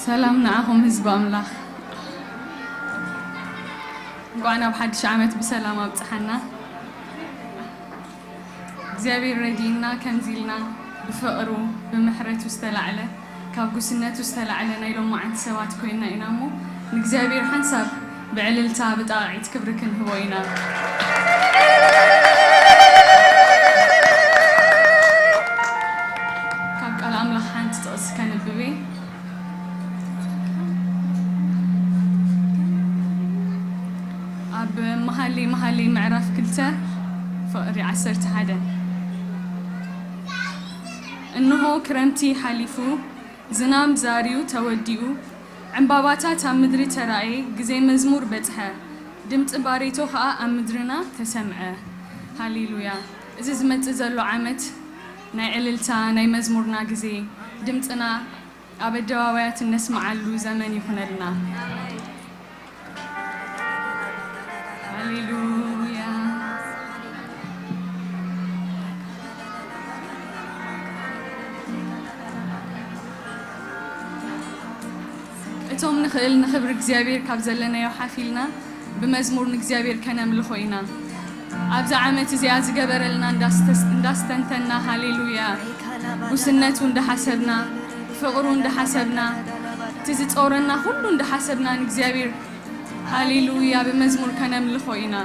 ሰላም ንዓኹም ህዝቢ ኣምላኽ። እንኳዕ ናብ ሓድሽ ዓመት ብሰላም ኣብጽሓና። እግዚኣብሔር ረዲእና ከምዚ ኢልና ብፍቕሩ ብምሕረቱ ዝተላዕለ ካብ ጉስነቱ ዝተላዕለ ናይ ሎማዓንቲ ሰባት ኮይንና ኢና እሞ ንእግዚኣብሔር ሓንሳብ ብዕልልታ ብጣቕዒት ክብሪ ክንህቦ ኢና። ካብ ቃል ኣምላኽ ሓንቲ ጥቕሲ ከንብብ እየ። ኣብ መሃሊ መሃሊ ምዕራፍ ክልተ ፍቕሪ ዓሰርተ ሓደ። እንሆ ክረምቲ ሓሊፉ፣ ዝናም ዛርዩ ተወዲኡ፣ ዕምባባታት ኣብ ምድሪ ተራእየ፣ ግዜ መዝሙር በጽሐ፣ ድምጺ ባሬቶ ኸኣ ኣብ ምድርና ተሰምዐ። ሃሌሉያ። እዚ ዝመጽእ ዘሎ ዓመት ናይ ዕልልታ፣ ናይ መዝሙርና ግዜ፣ ድምጽና ኣብ ኣደባባያት እነስምዓሉ ዘመን ይኹነልና። ሃሌሉያ። እቶም ንኽእል ንኽብሪ እግዚኣብሔር ካብ ዘለናዮ ሓፊልና ብመዝሙር ንእግዚኣብሔር ከነምልኾ ኢና። ኣብዛ ዓመት እዚኣ ዝገበረልና እንዳስተስ-፣ እንዳስተንተና፣ ሃሌሉያ፣ ጉስነቱ እንዳሓሰብና፣ ፍቕሩ እንዳሓሰብና፣ እቲ ዝጸውረና ኩሉ እንዳሓሰብና ንእግዚኣብሔር፣ ሃሌሉያ፣ ብመዝሙር ከነምልኾ ኢና።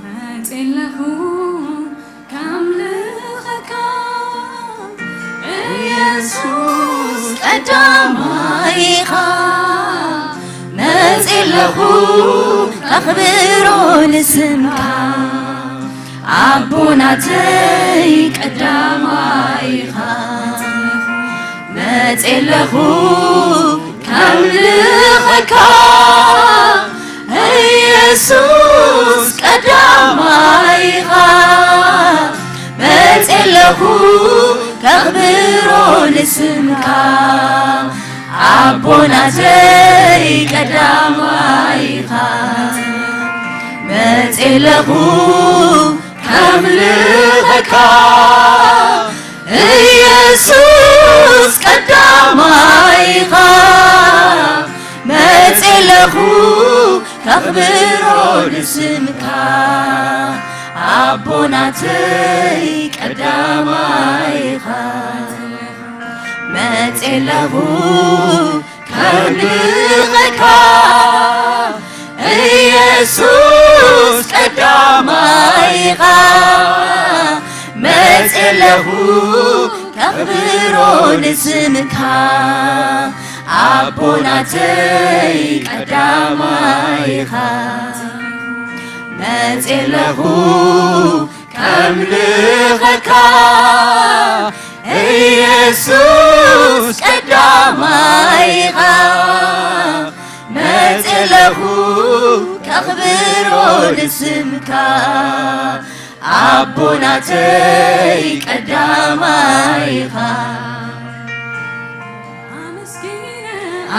መጺለኹ ከምልኸካ ኢየሱስ ቀዳማይኻ፣ መጺለኹ ከኽብሮ ንስምካ ኣቦናተይ ቀዳማይኻ፣ መጺለኹ ከምልኸካ ኢየሱስ ቀዳማይኻ፣ መጺለኹ ከኽብሮ ንስምካ ኣቦናተይ ቀዳማይኻ፣ መጺለኹ ከምልኸካ ኢየሱስ ቀዳማይኻ፣ መጺለኹ ከኽብሮ ንስምካ ኣቦናተይ ቀዳማይኻ፣ መጺለኹ ከምልኸካ ኢየሱስ ቀዳማይኻ፣ መ መጽእ ኣለኹ ከኽብሮ ንስምካ፣ ኣቦ ናተይ ቀዳማይ ኢኻ። መጽእ ኣለኹ ከምልኸካ፣ ኢየሱስ ቀዳማይ ኢኻ። መጽእ ኣለኹ ከኽብሮ ንስምካ፣ ኣቦ ናተይ ቀዳማይ ኢኻ።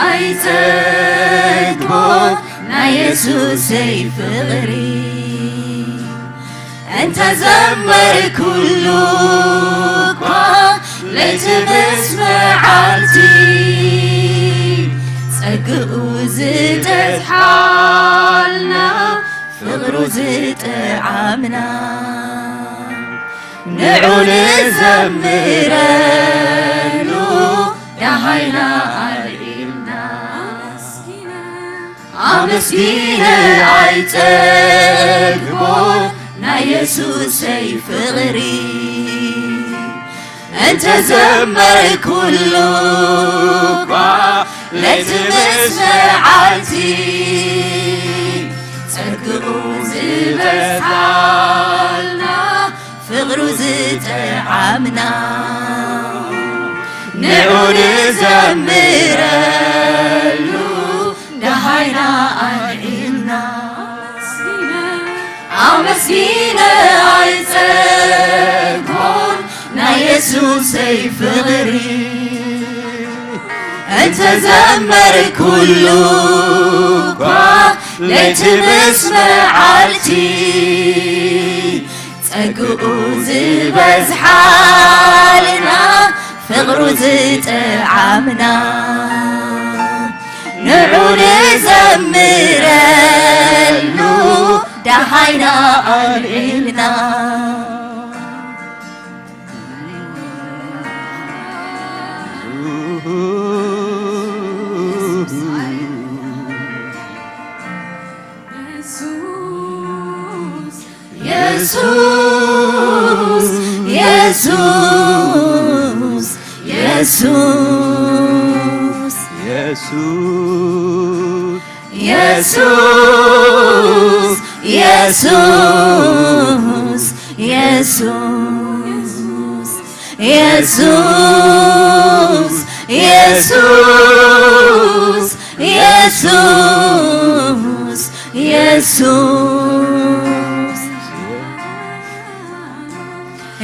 ኣይጸግቦ ናይ የሱሰይ ፍቕሪ፣ እንተ ዘመርኩሉ እኳ ለይቲ ምስ መዓልቲ፣ ጸግኡ ዝበዝሓልና ፍቕሩ ዝጠዓምና፣ ንዑ ንዘምረሉ ደሃይና ኣልዒልና። ኣመስጊነ ኣይጸግቦ ናይ የሱሰይ ፍቕሪ፣ እንተ ዘመርኩሉ እኳ ለይቲ ምስ መዓልቲ፣ ጸግኡ ዝበዝሓልና ፍቕሩ ዝጠዓምና፣ ንዑ ንዘምረሉ ደሃይና ኣልዒልና። ኣመስጊነ ኣይጸግቦን ናይ የሱሰይ ፍቕሪ፣ እንተ ዘመርኩሉ እኳ ለይቲ ምስ መዓልቲ፣ ጸግኡ ዝበዝሓልና ፍቕሩ ዝጠዓምና፣ ንዑ ንዘምረሉ ደሃይና ኣልዒልና። የሱስ፣ የሱስ፣ የሱስ፣ የሱስ፣ የሱስ፣ የሱስ፣ የሱስ፣ የሱስ፣ የሱስ፣ የሱስ፣ የሱስ፣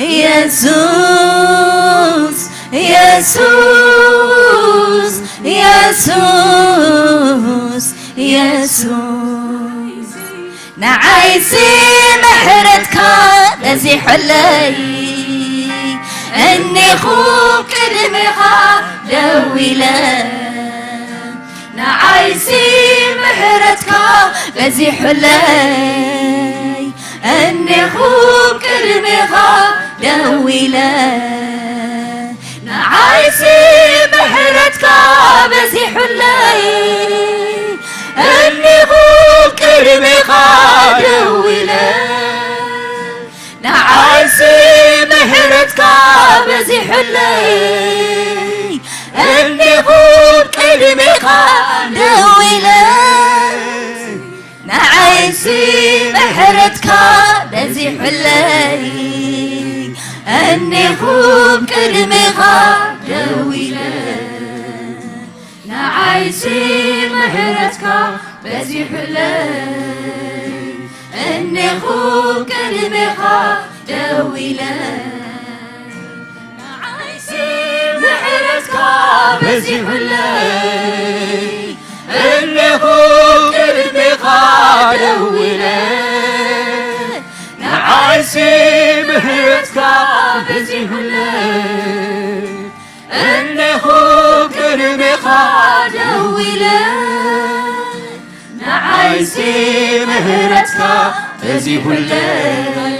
የሱስ፣ የሱስ፣ የሱስ፣ የሱስ፣ ንዓይሲ ምሕረትካ በዚሑለይ፣ እኔኹ ቅድሜኻ ደው ኢለ። ንዓይሲ ምሕረትካ በዚሑለይ፣ እኔኹ ቅድሜኻ ደው ኢለ። ንዓይሲ ምሕረትካ በዚሑለይ፣ እኔኹ ቅድሜኻ ደው ኢለ። ንዓይሲ ምሕረትካ በዚሑለይ፣ እኔኹ ቅድሜኻ ደው ኢለ። ንዓይሲ ምሕረትካ በዚሑለይ፣ እኔኹ ቅድሜኻ ደው ኢለ። ንዓይሲ ምሕረትካ በዚሑለይ፣ እኔኹ ቅድሜኻ ደው ኢለ። ንዓይሲ ምሕረትካ በዚሑለይ፣ እኔኹ ቅድሜኻ ደው ኢለ። ንዓይሲ ምሕረትካ በዚሑለይ፣ እኔኹ ቅድሜኻ ደው ኢለ። ንዓይሲ ምሕረትካ በዚሑለይ፣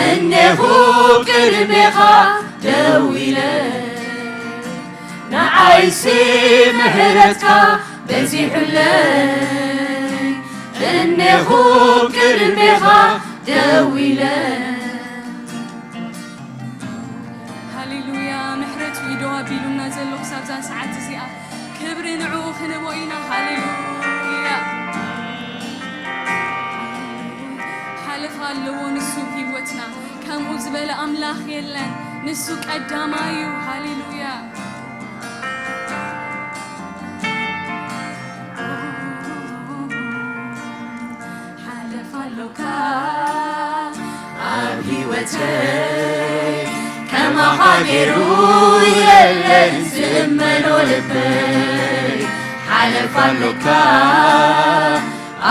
እኔኹ ቅድሜኻ ደው ኢለ። ንዓይሲ ምሕረትካ በዚሑለይ፣ እኔኹ ቅድሜኻ ደው ኢለ። ሃሌሉያ። ምሕረቱ እዩ ደው ኣቢሉና ዘሎ ክሳብ እዛ ሰዓት እዚኣ። ክብሪ ንዕኡ ክንቦ ኢና። ሃሌሉያ። ሓለፋ ኣለዎ ንሱ ህይወትና። ከምኡ ዝበለ ኣምላኽ የለን። ንሱ ቀዳማይ እዩ። ሃሌሉያ። ሓለፋ ኣሎካ ኣብ ህይወተይ፣ ከማኻ ገይሩ የለን ዝእመኖ ልበይ። ሓለፋ ኣሎካ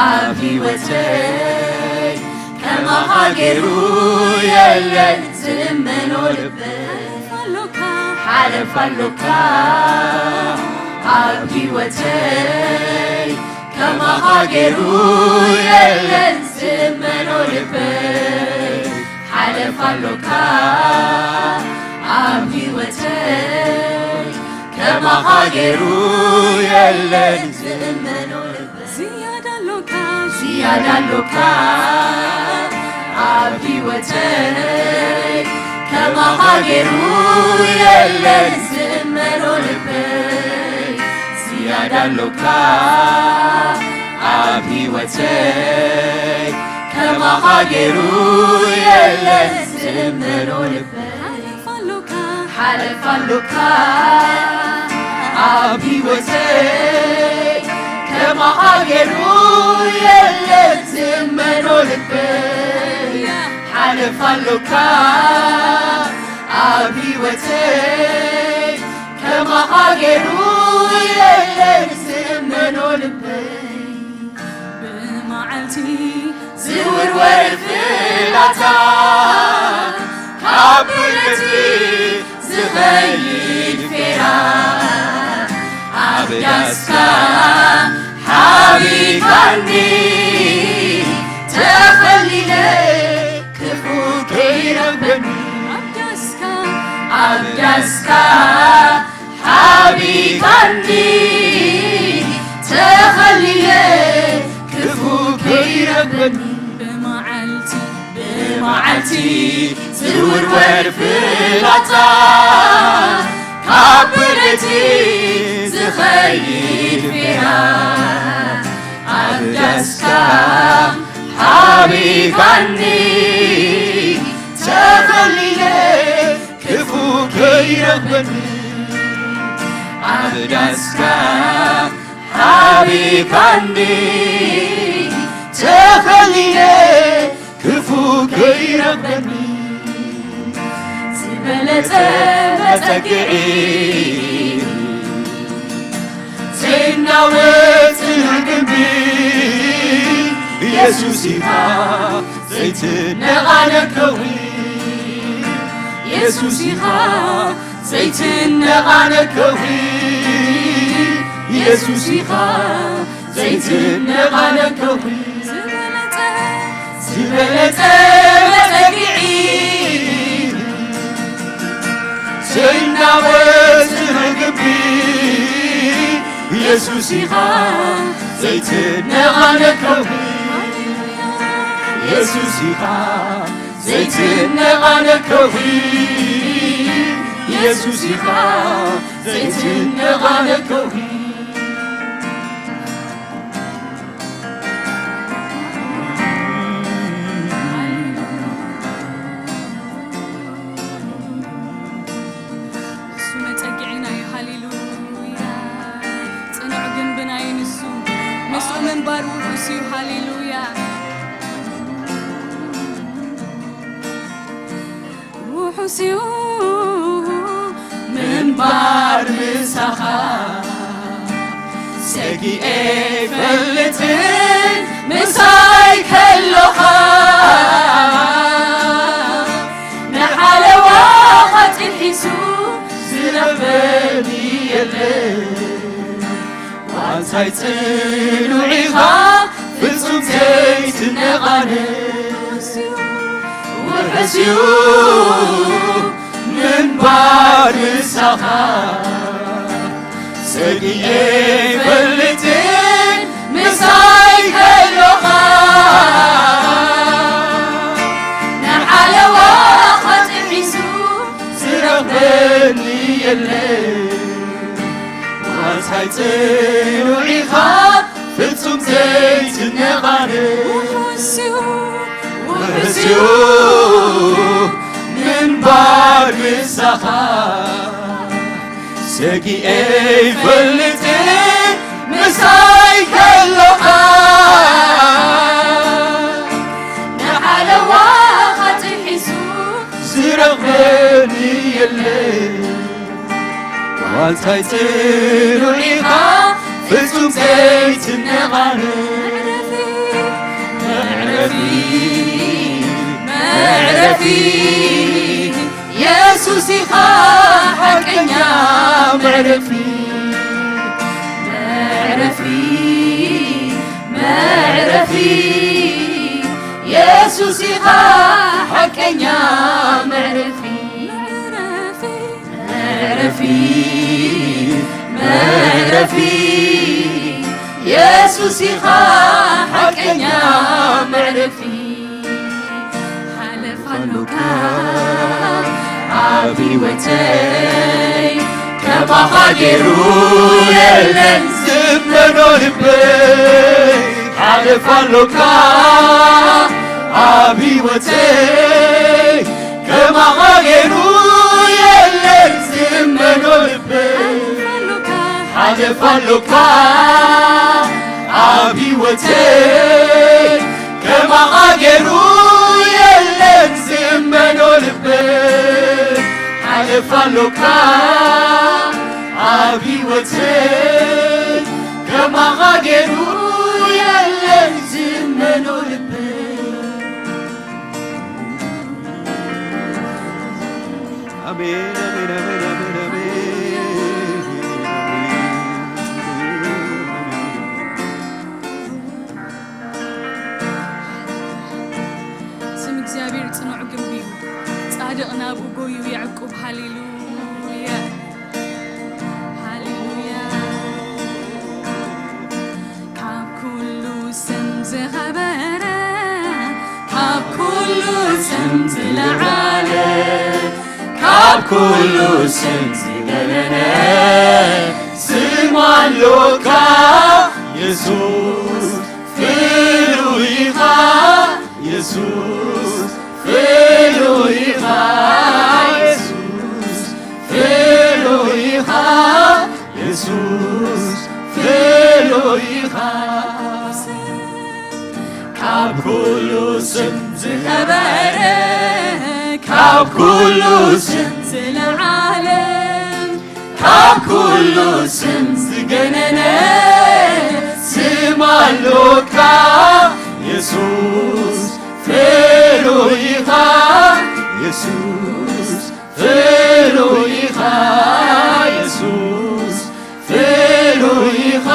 ኣብ ህይወተይ፣ ከማኻ ገይሩ የለን ዝእመኖ ልበይ። ሓለፋ ኣሎካ፣ ሓለፋ ኣሎካ ኣብ ህይወተይ፣ ከማኻ ገይሩ የለን ዝእመኖ ልበይ። ሓለፋ ኣሎካ ኣብ ህይወተይ፣ ከማኻ ገይሩ የለን ዝእመኖ ልበይ። ዝያዳ ኣሎካ፣ ዝያዳ ኣሎካ ኣብ ህይወተይ፣ ከማኻ ገይሩ የለን ዝእመኖ ልበይ። ዝያዳ ኣሎካ ኣብ ህይወተይ፣ ከማኻ ገይሩ የለን ዝእመኖ ልበይ። ሓለፋ ኣሎካ፣ ሓለፋ ኣሎካ ኣብ ህይወተይ፣ ከማኻ ገይሩ የለን ዝእመኖ ልበይ። ሓለፋ ኣሎካ ኣብ ህይወተይ፣ ከማኻ ገይሩ የለን ዝእመኖ ልበይ። ብመዓልቲ ዝውርወር ፍላጻ፣ ካብ ብረቲ ዝኸይድ ፌራ፣ ኣብ ዳስካ ሓቢካኒ ተኸሊለ፣ ክፉ ከይረኽበኒ። ኣብ ዳስካ፣ ኣብ ዳስካ ሓቢካኒ ተኸሊለ፣ ክፉ ከይረኽበኒ። ብመዓልቲ፣ ብመዓልቲ ዝውርወር ፍላጻ፣ ካብ ብረቲ ዝኸይድ ፌራ፣ ኣብ ዳስካ ሓቢካኒ ተኸሊለ፣ ክፉ ከይረኽበኒ። ኣብ ዳስካ ሓቢካኒ ተኸሊለ፣ ክፉ ከይረኽበኒ። ዝበለጸ መጸግዒ፣ ዘይናወጽ ግንቢ፣ ኢየሱስ ኢኻ ዘይትነቓነቕ ከውሒ። ኢየሱስ ኢኻ ዘይትነቓነቕ ከውሒ። ኢየሱስ ኢኻ ዘይትነቓነቕ ከውሒ። ዝበለጸ፣ ዝበለጸ መጸግዒ፣ ዘይናወጽ ግንቢ፣ ኢየሱስ ኢኻ ዘይትነቓነቕ ከውሒ። ኢየሱስ ኢኻ ዘይትነቓነቕ ከውሒ። ኢየሱስ ኢኻ ዘይትነቓነቕ ከውሒ። ንሱ መጸግዒና እዩ። ሃሌሉያ። ጽኑዕ ግንብና እዩ ንሱ። ንሱ ምንባር ውሑስ እዩ። ሃሌሉያ። ውሑስ እዩ ምንባር ምሳኻ፣ ሰጊኤ ኣይፈልጥን ምሳይ ከሎኻ። ንሓለዋ ኸጥሒሱ ዝረኽበኒ የለን። ዋንሳይ ጽኑዕ ኢኻ ፍጹም ዘይትነቓነቕ። ውሑስ እዩ ምንባር ምሳኻ፣ ሰጊኤ ኣይፈልጥን ምሳይ ከሎኻ። ንሓለዋ ኸጥሒሱ ዝረኽበ እዩ ምንባር ምሳኻ ሰጊኤ ይፈልጥን ምሳይ ከለኻ ንሓለዋ ጥሒሱ ዝረኽበኒ የለን። ዋልታይ ጽኑዕ ኢኻ ፍጹም ዘይትነቓነቕ። መዕረፊ፣ መዕረፊ፣ የሱስ ኢኻ ሓቀኛ መዕረፊ። መዕረፊ፣ መዕረፊ፣ የሱስ ኢኻ ሓቀኛ መዕረፊ። መዕረፊ፣ መዕረፊ፣ የሱስ ኢኻ ሓቀኛ መዕረፊ። ሓለፋ ኣሎካ ኣብ ህይወተይ፣ ከማኻ ገይሩ የለን ዝእመኖ ልበይ። ሓለፋ ኣሎካ ኣብ ህይወተይ፣ ከማኻ ገይሩ የለን ዝእመኖ ልበይ። ሓለፋ ኣሎካ ኣብ ህይወተይ፣ ከማኻ ገይሩ የለን ዝእመኖ ልበይ። ሓለፋ ኣሎካ ኣብ ህይወተይ፣ ከማኻ ገይሩ የለን ዝእመኖ ልበይ። ኣሜን፣ ኣሜን፣ ኣሜን፣ ኣሜን፣ ኣሜን። ስም እግዚኣብሔር ጽኑዕ ግንቢ እዩ፣ ጻድቕ ናብኡ ጎዩ የዕቁብ። ሃሌሉያ፣ ሃሌሉያ። ካብ ኩሉ ስም ዝኸበረ፣ ካብ ኩሉ ስም ዝለዓለ፣ ካብ ኩሉ ስም ዝገነነ ስም ኣሎካ የሱስ፣ ፍሉይ ኢኻ የሱስ፣ ፍሉይ ኢኻ የሱስ፣ ፍሉይ ኢኻ የሱስ፣ ፍሉይ ኢኻ። ካብ ኩሉ ስም ዝኸበረ፣ ካብ ኩሉ ስም ዝለዓለ፣ ካብ ኩሉ ስም ዝገነነ ስም ኣሎካ የሱስ፣ ፍሉይ ኢኻ የሱስ፣ ፍሉይ ኢኻ የሱስ፣ ፍሉይ ኢኻ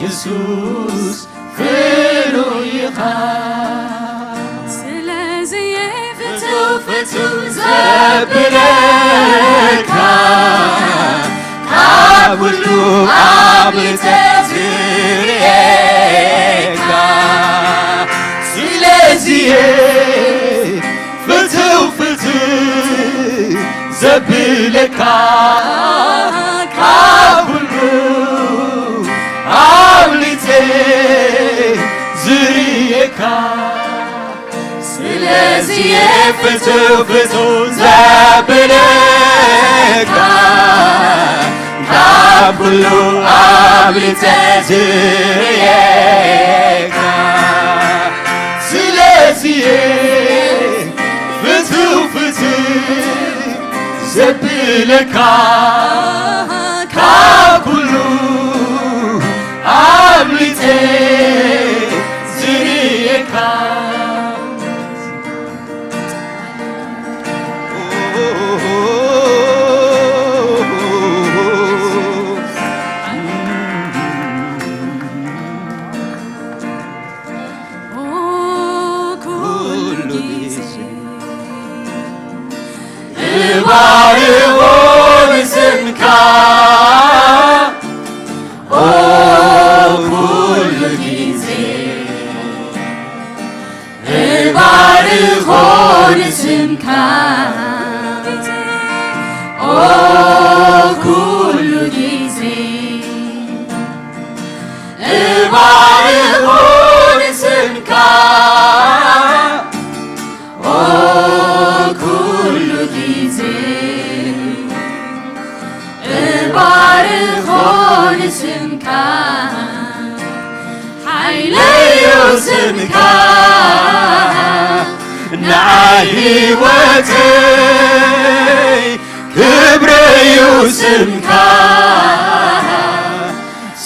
የሱስ፣ ፍሉይ ኢኻ። ስለዚ ፍቱው ፍቱው ዘብለካ፣ ካብ ኩሉ ኣብልጸ ዝርእየካ። ስለዚ ፍትው ፍትው ዘብለካ፣ ካብ ኩሉ ኣብልጸ ዝርእየካ። ስለዚ ፍትው ፍትው ዘብለካ፣ ካብ ኩሉ ኣብልጸ ዝርእየካ። ስለዚ ፍትው ፍትው ዘብለካ፣ ካብ ኩሉ ኣብልጸ ዝርእየካ። ኩሉ ጊዜ እባርኾ ንስምካ፣ ኦ ኩሉ ጊዜ እባርኾ ንስምካ፣ ኦ ኩሉ ጊዜ እባርኾ ንስምካ። ግዜ እባርኾ ንስምካ፣ ሓይለዮ ስምካ፣ ንዓይ ህይወተይ ክብረዩ ስምካ፣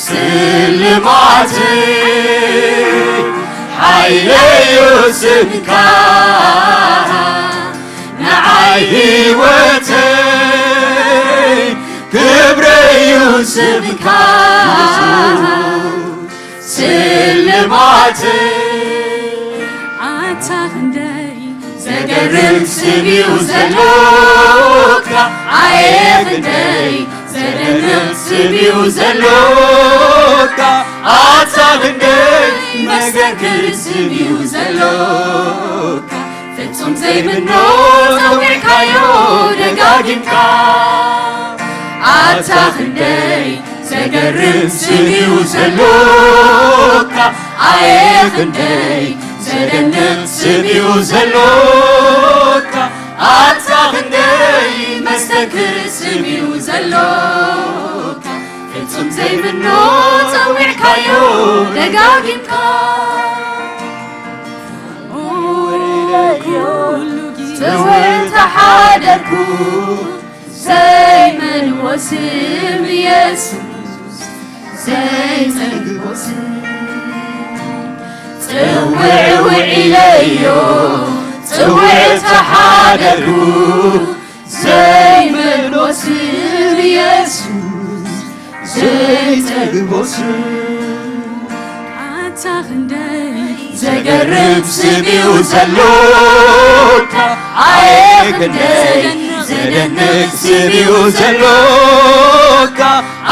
ስልማተይ ሓይለዩ ስምካ፣ ንዓይ ህይወተይ ክብረዩ ስምካ፣ ስልማተይ። ኣታ ክንደይ ዘገርም ስም እዩ ዘሎካ፣ ኣየ ክንደይ ዘደንቕ ስም እዩ ዘሎካ፣ ኣታ ክንደይ መስተንክር ስም እዩ ዘሎካ፣ ፍጹም ዘይምኖ ጸዊዕካዮ ደጋጊምካ፣ ኣታ ክንደይ ዘገርም ስም እዩ ዘሎካ፣ ኣየ ክንደይ ዘደንቕ ስም እዩ ዘሎካ፣ ኣታ ክንደይ መስተንክር ስም እዩ ዘሎካ፣ ፍጹም ዘይምኖ ጸዊዕካዮ ደጋጊምካ። ኩሉ ግዜ ተሓደርኩ ዘይመልዎ ስም የሱስ፣ ዘይጸግቦ ስም። ጽውዕ ውዒለዮ፣ ጽውዕ ተሓደርኩ ዘይመልዎ ስም የሱስ፣ ዘይጸግቦ ስም። ኣታ ክንደይ ዘገርም ስም እዩ ዘሎካ፣ ኣየ ክንደይ ዘደንቕ ስም እዩ ዘሎካ፣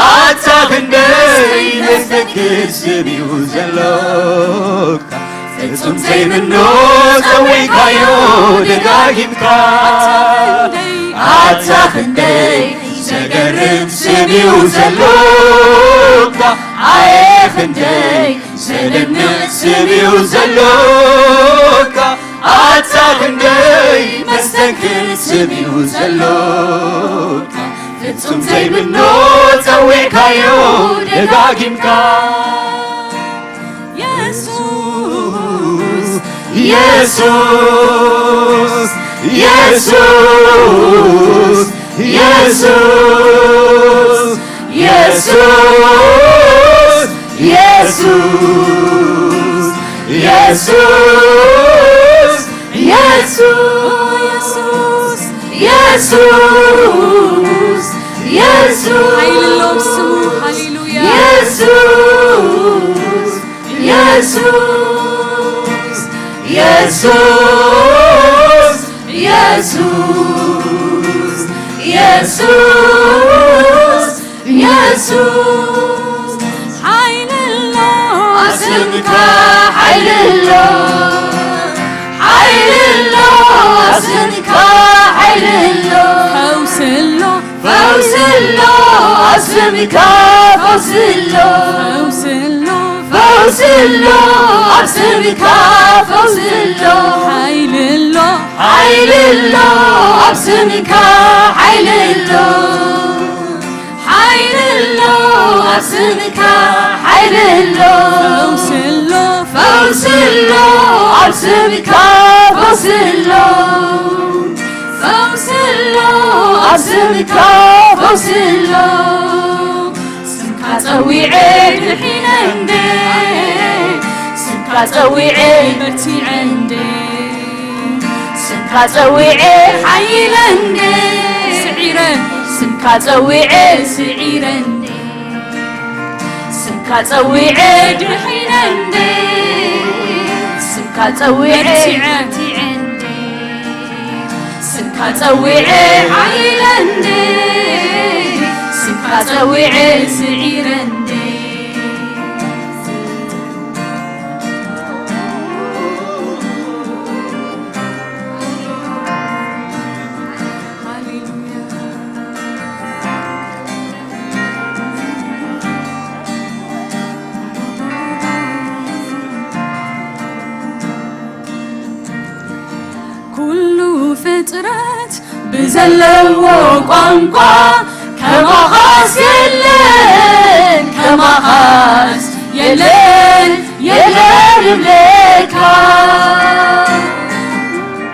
ኣታ ክንደይ መስተንክር ስም እዩ ዘሎካ፣ ፍጹም ዘይምኖ ጸዊዕካዮ ደጋጊምካ፣ ኣታ ክንደይ ዘገርም ስም እዩ ዘሎካ፣ ኣየ ክንደይ ዘደንቕ ስም እዩ ዘሎካ፣ ኣታ ክንደይ መስተንክር ስም እዩ ዘሎካ፣ ፍጹም ዘይምኖ ጸዊዕካዮ ደጋጊምካ። የሱስ፣ የሱስ፣ የሱስ፣ የሱስ፣ የሱስ፣ የሱስ፣ የሱስ፣ የሱስ፣ የሱስ፣ የሱስ፣ ሓይሊ ኣለዎ ስሙ። ሃሌሉያ። የሱስ፣ የሱስ፣ የሱስ፣ የሱስ፣ የሱስ፣ የሱስ፣ ሓይሊ ኣሎ ኣብ ስምካ፣ ሓይሊ ኣሎ፣ ሓይሊ ኣሎ ኣብ ስምካ፣ ሓይሊ ኣሎ፣ ፈውሲ ኣሎ፣ ፈውሲ ኣሎ ኣብ ስምካ፣ ፈውሲ ኣሎ፣ ፈውሲ ኣሎ፣ ፈውሲ ኣሎ ኣብ ስምካ፣ ፈውሲ ኣሎ፣ ሓይሊ ኣሎ፣ ሓይሊ ኣሎ ኣብ ስምካ፣ ሓይሊ ኣሎ፣ ሓይሊ ኣሎ ኣብ ስምካ፣ ሓይሊ ኣሎ፣ ፈውሲ ኣሎ፣ ፈውሲ ኣሎ ኣብ ስምካ፣ ፈውሲ ኣሎ፣ ፈውሲ ኣሎ ኣብ ስምካ፣ ፈውሲ ኣሎ። ስምካ ጸዊዐ ድሒነ እንዴ፣ ስምካ ጸዊዐ በርቲዐ እንዴ፣ ስምካ ጸዊዐ ሓይለ እንዴ፣ ስዒረ፣ ስምካ ጸዊዐ ስዒረ እንዴ፣ ስምካ ጸዊዐ ድሒነ እንዴ፣ ስምካ ጸዊዐ በርቲዐ፣ በርቲዐ እንዴ፣ ስምካ ጸዊዐ ሓይለ እንዴ፣ ስምካ ጸዊዐ ስዒረ እንዴ። ኩሉ ፍጥረት ብዘለዎ ቋንቋ ከማኻስ የለን፣ ከማኻስ የለን፣ የለን ይብለካ።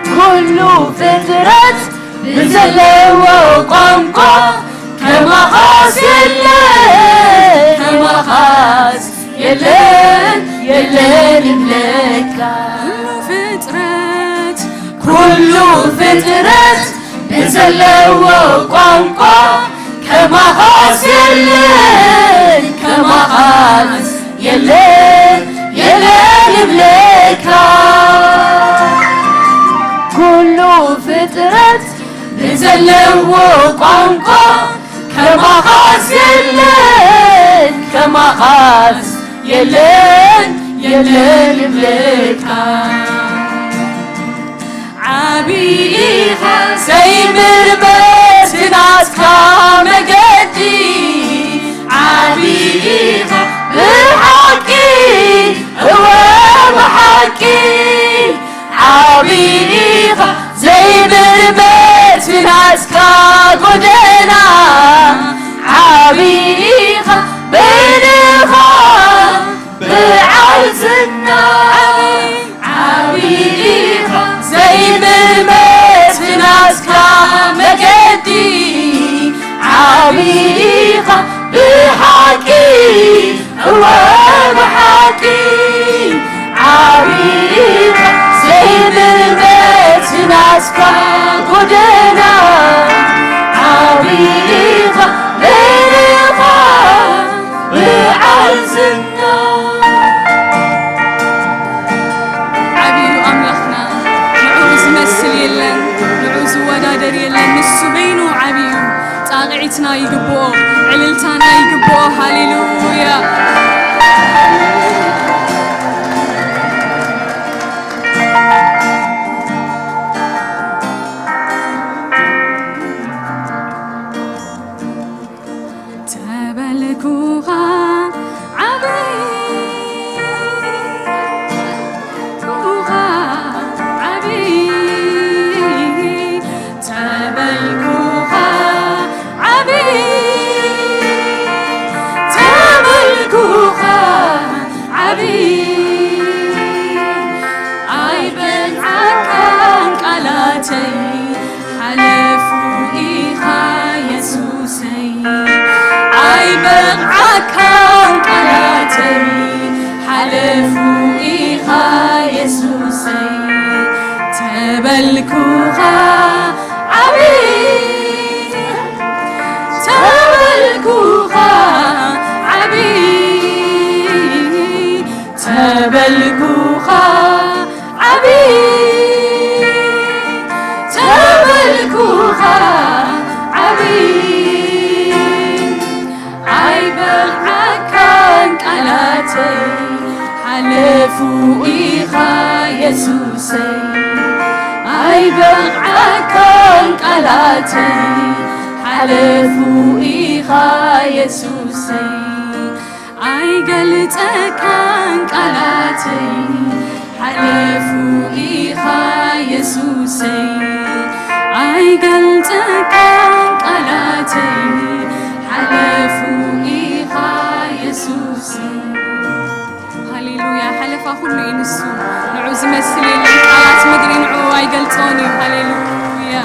ኩሉ ፍጥረት ብዘለዎ ቋንቋ ከማኻስ የለን፣ ከማኻስ የለን፣ የለን ይብለካ። ኩሉ ፍጥረት፣ ኩሉ ፍጥረት ብዘለዎ ቋንቋ ከማኻስ የለን፣ ከማኻስ የለን፣ የለን ይብለካ። ኩሉ ፍጥረት ብዘለዎ ቋንቋ ከማኻስ የለን፣ ከማኻስ የለን፣ የለን ይብለካ። ዓቢ ኢኻ ዘይምርመር ናትካ መገዲ፣ ዓቢ ኢኻ ብሓቂ፣ እወ ብሓቂ። ዓቢ ኢኻ ዘይምርመር ናትካ ጎደና፣ ዓቢ ኢኻ በይንኻ በዓል ዝና። ዓቢ ኢኻ ዘይምርመር ናትካ መገዲ፣ ዓቢ ኢኻ ብሓቂ፣ እወ ብሓቂ። ዓቢ ኢኻ ዘይምርመር ናትካ ጎደና፣ ዓቢ ኢኻ በይንኻ በዓል ዝና። ዓብዩ ኣምላኽና፣ ንዕኡ ዝመስል የለን፣ ንዕኡ ዝወዳደር የለን። ንሱ በይኑ ዓብዩ። ጣቕዒትና ይግብኦ፣ ዕልልታና ይግብኦ። ሃሌሉያ። ተበልኩኻ ዓብይ፣ ኩኻ ዓብይ፣ ተበልኩኻ ዓብይ፣ ተበልኩኻ ዓብይ። ኣይበልዓካን ቃላተይ፣ ሓለፉ ኢኻ የሱሰይ። ኣይበልዓካን ቃላተይ፣ ሓለፉ ኢኻ የሱሰይ። ተበልኩኻ ዓብይ፣ ተበልኩኻ ዓብይ፣ ተበልኩኻ ዓብይ፣ ተበልኩኻ ዓብይ። ኣይበልዓካን ቃላተይ፣ ሓለፉ ኢኻ የሱሰይ። ኣይበልዓካን ቃላተይ፣ ሓለፉ ኢኻ የሱሰይ። ኣይገልጸካን ቃላተይ፣ ሓለፉ ኢኻ የሱሰይ። ኣይገልጸካን ቃላተይ፣ ሓለፉ ኢኻ የሱሰይ። ሃሌሉያ። ሓለፋ ኩሉ እዩ ንሱ። ንዑ ዝመስል የለን። ቃላት ምድሪ ንዑ ኣይገልጾን እዩ። ሃሌሉያ።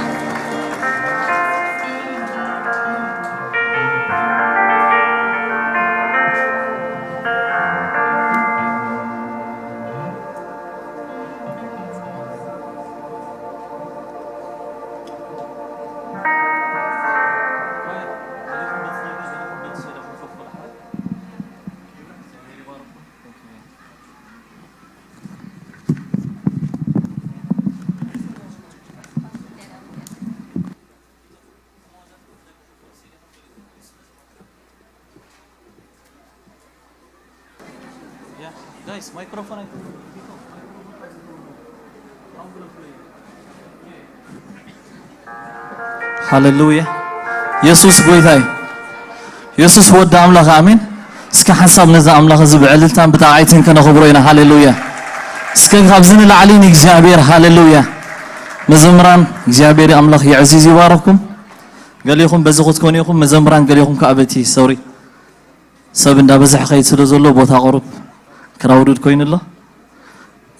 Yeah, guys, microphone. ሃሌሉያ። የሱስ ጎይታ እዩ። የሱስ ወዲ ኣምላኽ፣ ኣሜን። እስከ ሓንሳብ ነዚ ኣምላኽ እዚ ብዕልልታን ብጣቕዒትን ከነኽብሮ ኢና። ሃሌሉያ። እስከ ካብዚ ንላዕሊ ንእግዚኣብሔር፣ ሃሌሉያ። መዘምራን እግዚኣብሔር ኣምላኽ የዕዚዝ ይባረኽኩም። ገሊኹም በዚ ክትኮኑ ኢኹም መዘምራን፣ ገሊኹም ከዓ በቲ ሶሪ ሰብ እንዳበዝሐ ኸይድ ስለ ዘሎ ቦታ ቁሩብ ክራውድድ ኮይኑ ኣሎ።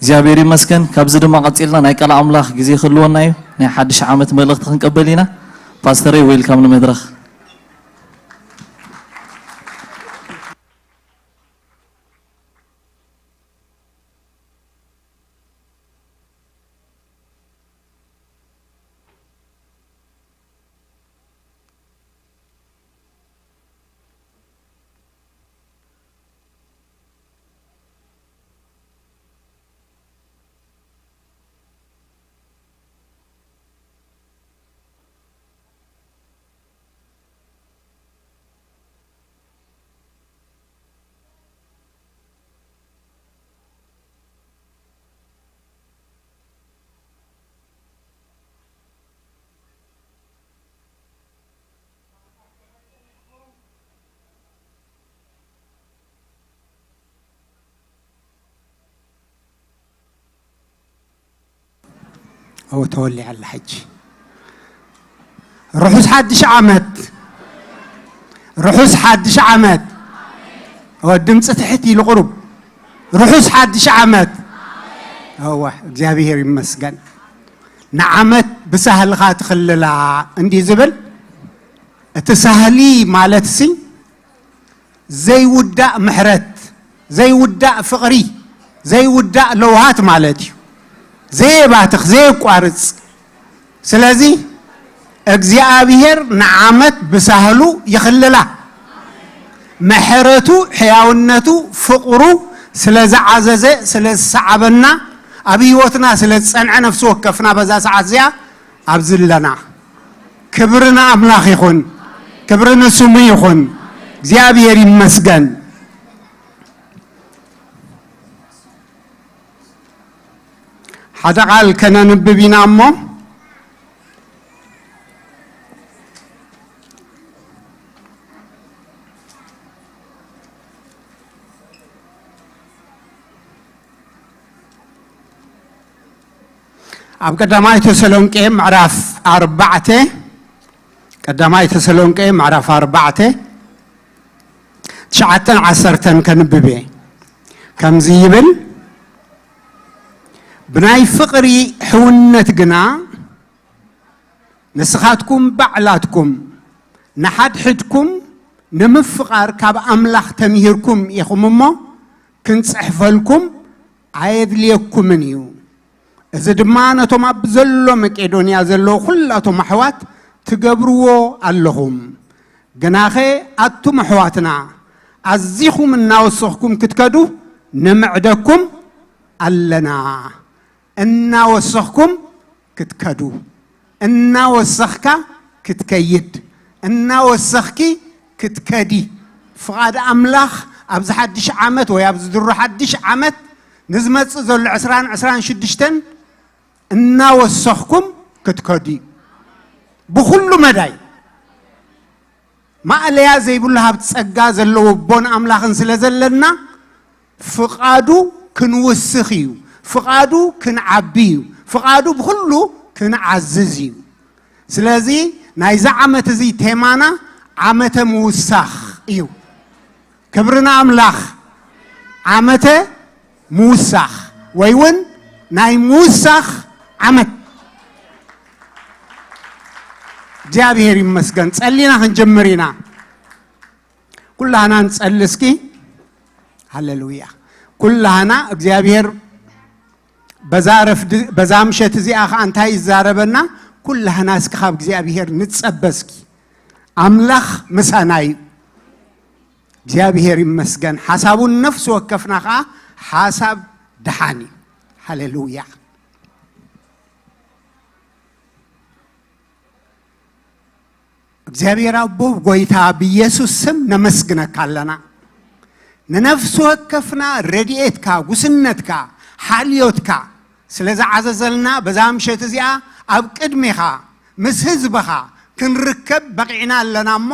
እግዚኣብሔር ይመስገን። ካብዚ ድማ ቀፂልና ናይ ቃል ኣምላኽ ግዜ ክህልወና እዩ። ናይ ሓድሽ ዓመት መልእኽቲ ክንቀበል ኢና። ፓስተረይ ዌልካም ንመድረኽ። እው ተወሊዓ ኣላ ሕጂ። ርሑስ ሓድሽ ዓመት፣ ርሑስ ሓድሽ ዓመት። እወ፣ ድምፂ ትሕት ኢሉ ቁሩብ። ርሑስ ሓድሽ ዓመት። እወ፣ እግዚኣብሔር ይመስገን። ንዓመት ብሳህልኻ ትኽልላ እንዲ ዝብል፣ እቲ ሳህሊ ማለት ሲ ዘይውዳእ ምሕረት፣ ዘይውዳእ ፍቕሪ፣ ዘይውዳእ ለውሃት ማለት እዩ። ዘየባትኽ፣ ዘየቋርጽ። ስለዚ እግዚኣብሔር ንዓመት ብሳህሉ ይኽልላ። ምሕረቱ፣ ሕያውነቱ፣ ፍቕሩ ስለ ዝዓዘዘ፣ ስለ ዝሰዓበና፣ ኣብ ህይወትና ስለ ዝጸንዐ፣ ነፍሲ ወከፍና በዛ ሰዓት እዚኣ ኣብዚ ኣለና። ክብሪ ንኣምላኽ ይኹን። ክብሪ ንስሙ ይኹን። እግዚኣብሔር ይመስገን። ሓደ ቃል ከነንብብ ኢና እሞ፣ ኣብ ቀዳማይ ተሰሎንቄ ምዕራፍ ኣርባዕተ፣ ቀዳማይ ተሰሎንቄ ምዕራፍ ኣርባዕተ፣ ትሽዓተን ዓሰርተን ከንብብ እየ። ከምዚ ይብል፣ ብናይ ፍቕሪ ሕውነት ግና ንስኻትኩም ባዕላትኩም ንሓድሕድኩም ንምፍቓር ካብ ኣምላኽ ተምሂርኩም ኢኹም እሞ፣ ክንጽሕፈልኩም ኣየድልየኩምን እዩ። እዚ ድማ ነቶም ኣብ ዘሎ መቄዶንያ ዘለዉ ኹላቶም ኣሕዋት ትገብርዎ ኣለኹም። ግናኸ ኣቱም ኣሕዋትና፣ ኣዚኹም እናወሰኽኩም ክትከዱ ንምዕደኩም ኣለና። እናወሰኽኩም ክትከዱ፣ እናወሰኽካ ክትከይድ፣ እናወሰኽኪ ክትከዲ፣ ፍቓድ ኣምላኽ ኣብዚ ሓድሽ ዓመት ወይ ኣብዚ ድሮ ሓድሽ ዓመት ንዝመጽእ ዘሎ ዕስራን ዕስራን ሽዱሽተን እናወሰኽኩም ክትከዱ እዩ። ብኹሉ መዳይ ማእለያ ዘይብሉ ሃብቲ ጸጋ ዘለዎ ኣቦን ኣምላኽን ስለ ዘለና፣ ፍቓዱ ክንውስኽ እዩ፣ ፍቓዱ ክንዓቢ እዩ፣ ፍቓዱ ብኹሉ ክንዓዝዝ እዩ። ስለዚ ናይዚ ዓመት እዚ ቴማና ዓመተ ምውሳኽ እዩ። ክብሪ ንኣምላኽ። ዓመተ ምውሳኽ ወይ እውን ናይ ምውሳኽ ዓመት። እግዚኣብሔር ይመስገን። ጸሊና ክንጅምር ኢና። ኩላህና ንጸሊ እስኪ። ሃሌሉያ። ኩላህና እግዚኣብሔር በዛ ረፍዲ፣ በዛ ምሸት እዚኣ ኸዓ እንታይ ይዛረበና? ኩላህና እስኪ ካብ እግዚኣብሔር ንጸበ እስኪ። ኣምላኽ ምሳና እዩ። እግዚኣብሔር ይመስገን። ሓሳቡ ነፍሲ ወከፍና ኸዓ ሓሳብ ደሓን እዩ። ሃሌሉያ። እግዚኣብሔር ኣቦ፣ ጎይታ፣ ብኢየሱስ ስም ነመስግነካ ኣለና። ንነፍሲ ወከፍና ረድኤትካ፣ ጉስነትካ፣ ሓልዮትካ ስለ ዝዓዘዘልና በዛ ምሸት እዚኣ ኣብ ቅድሜኻ ምስ ህዝብኻ ክንርከብ በቒዕና ኣለና እሞ፣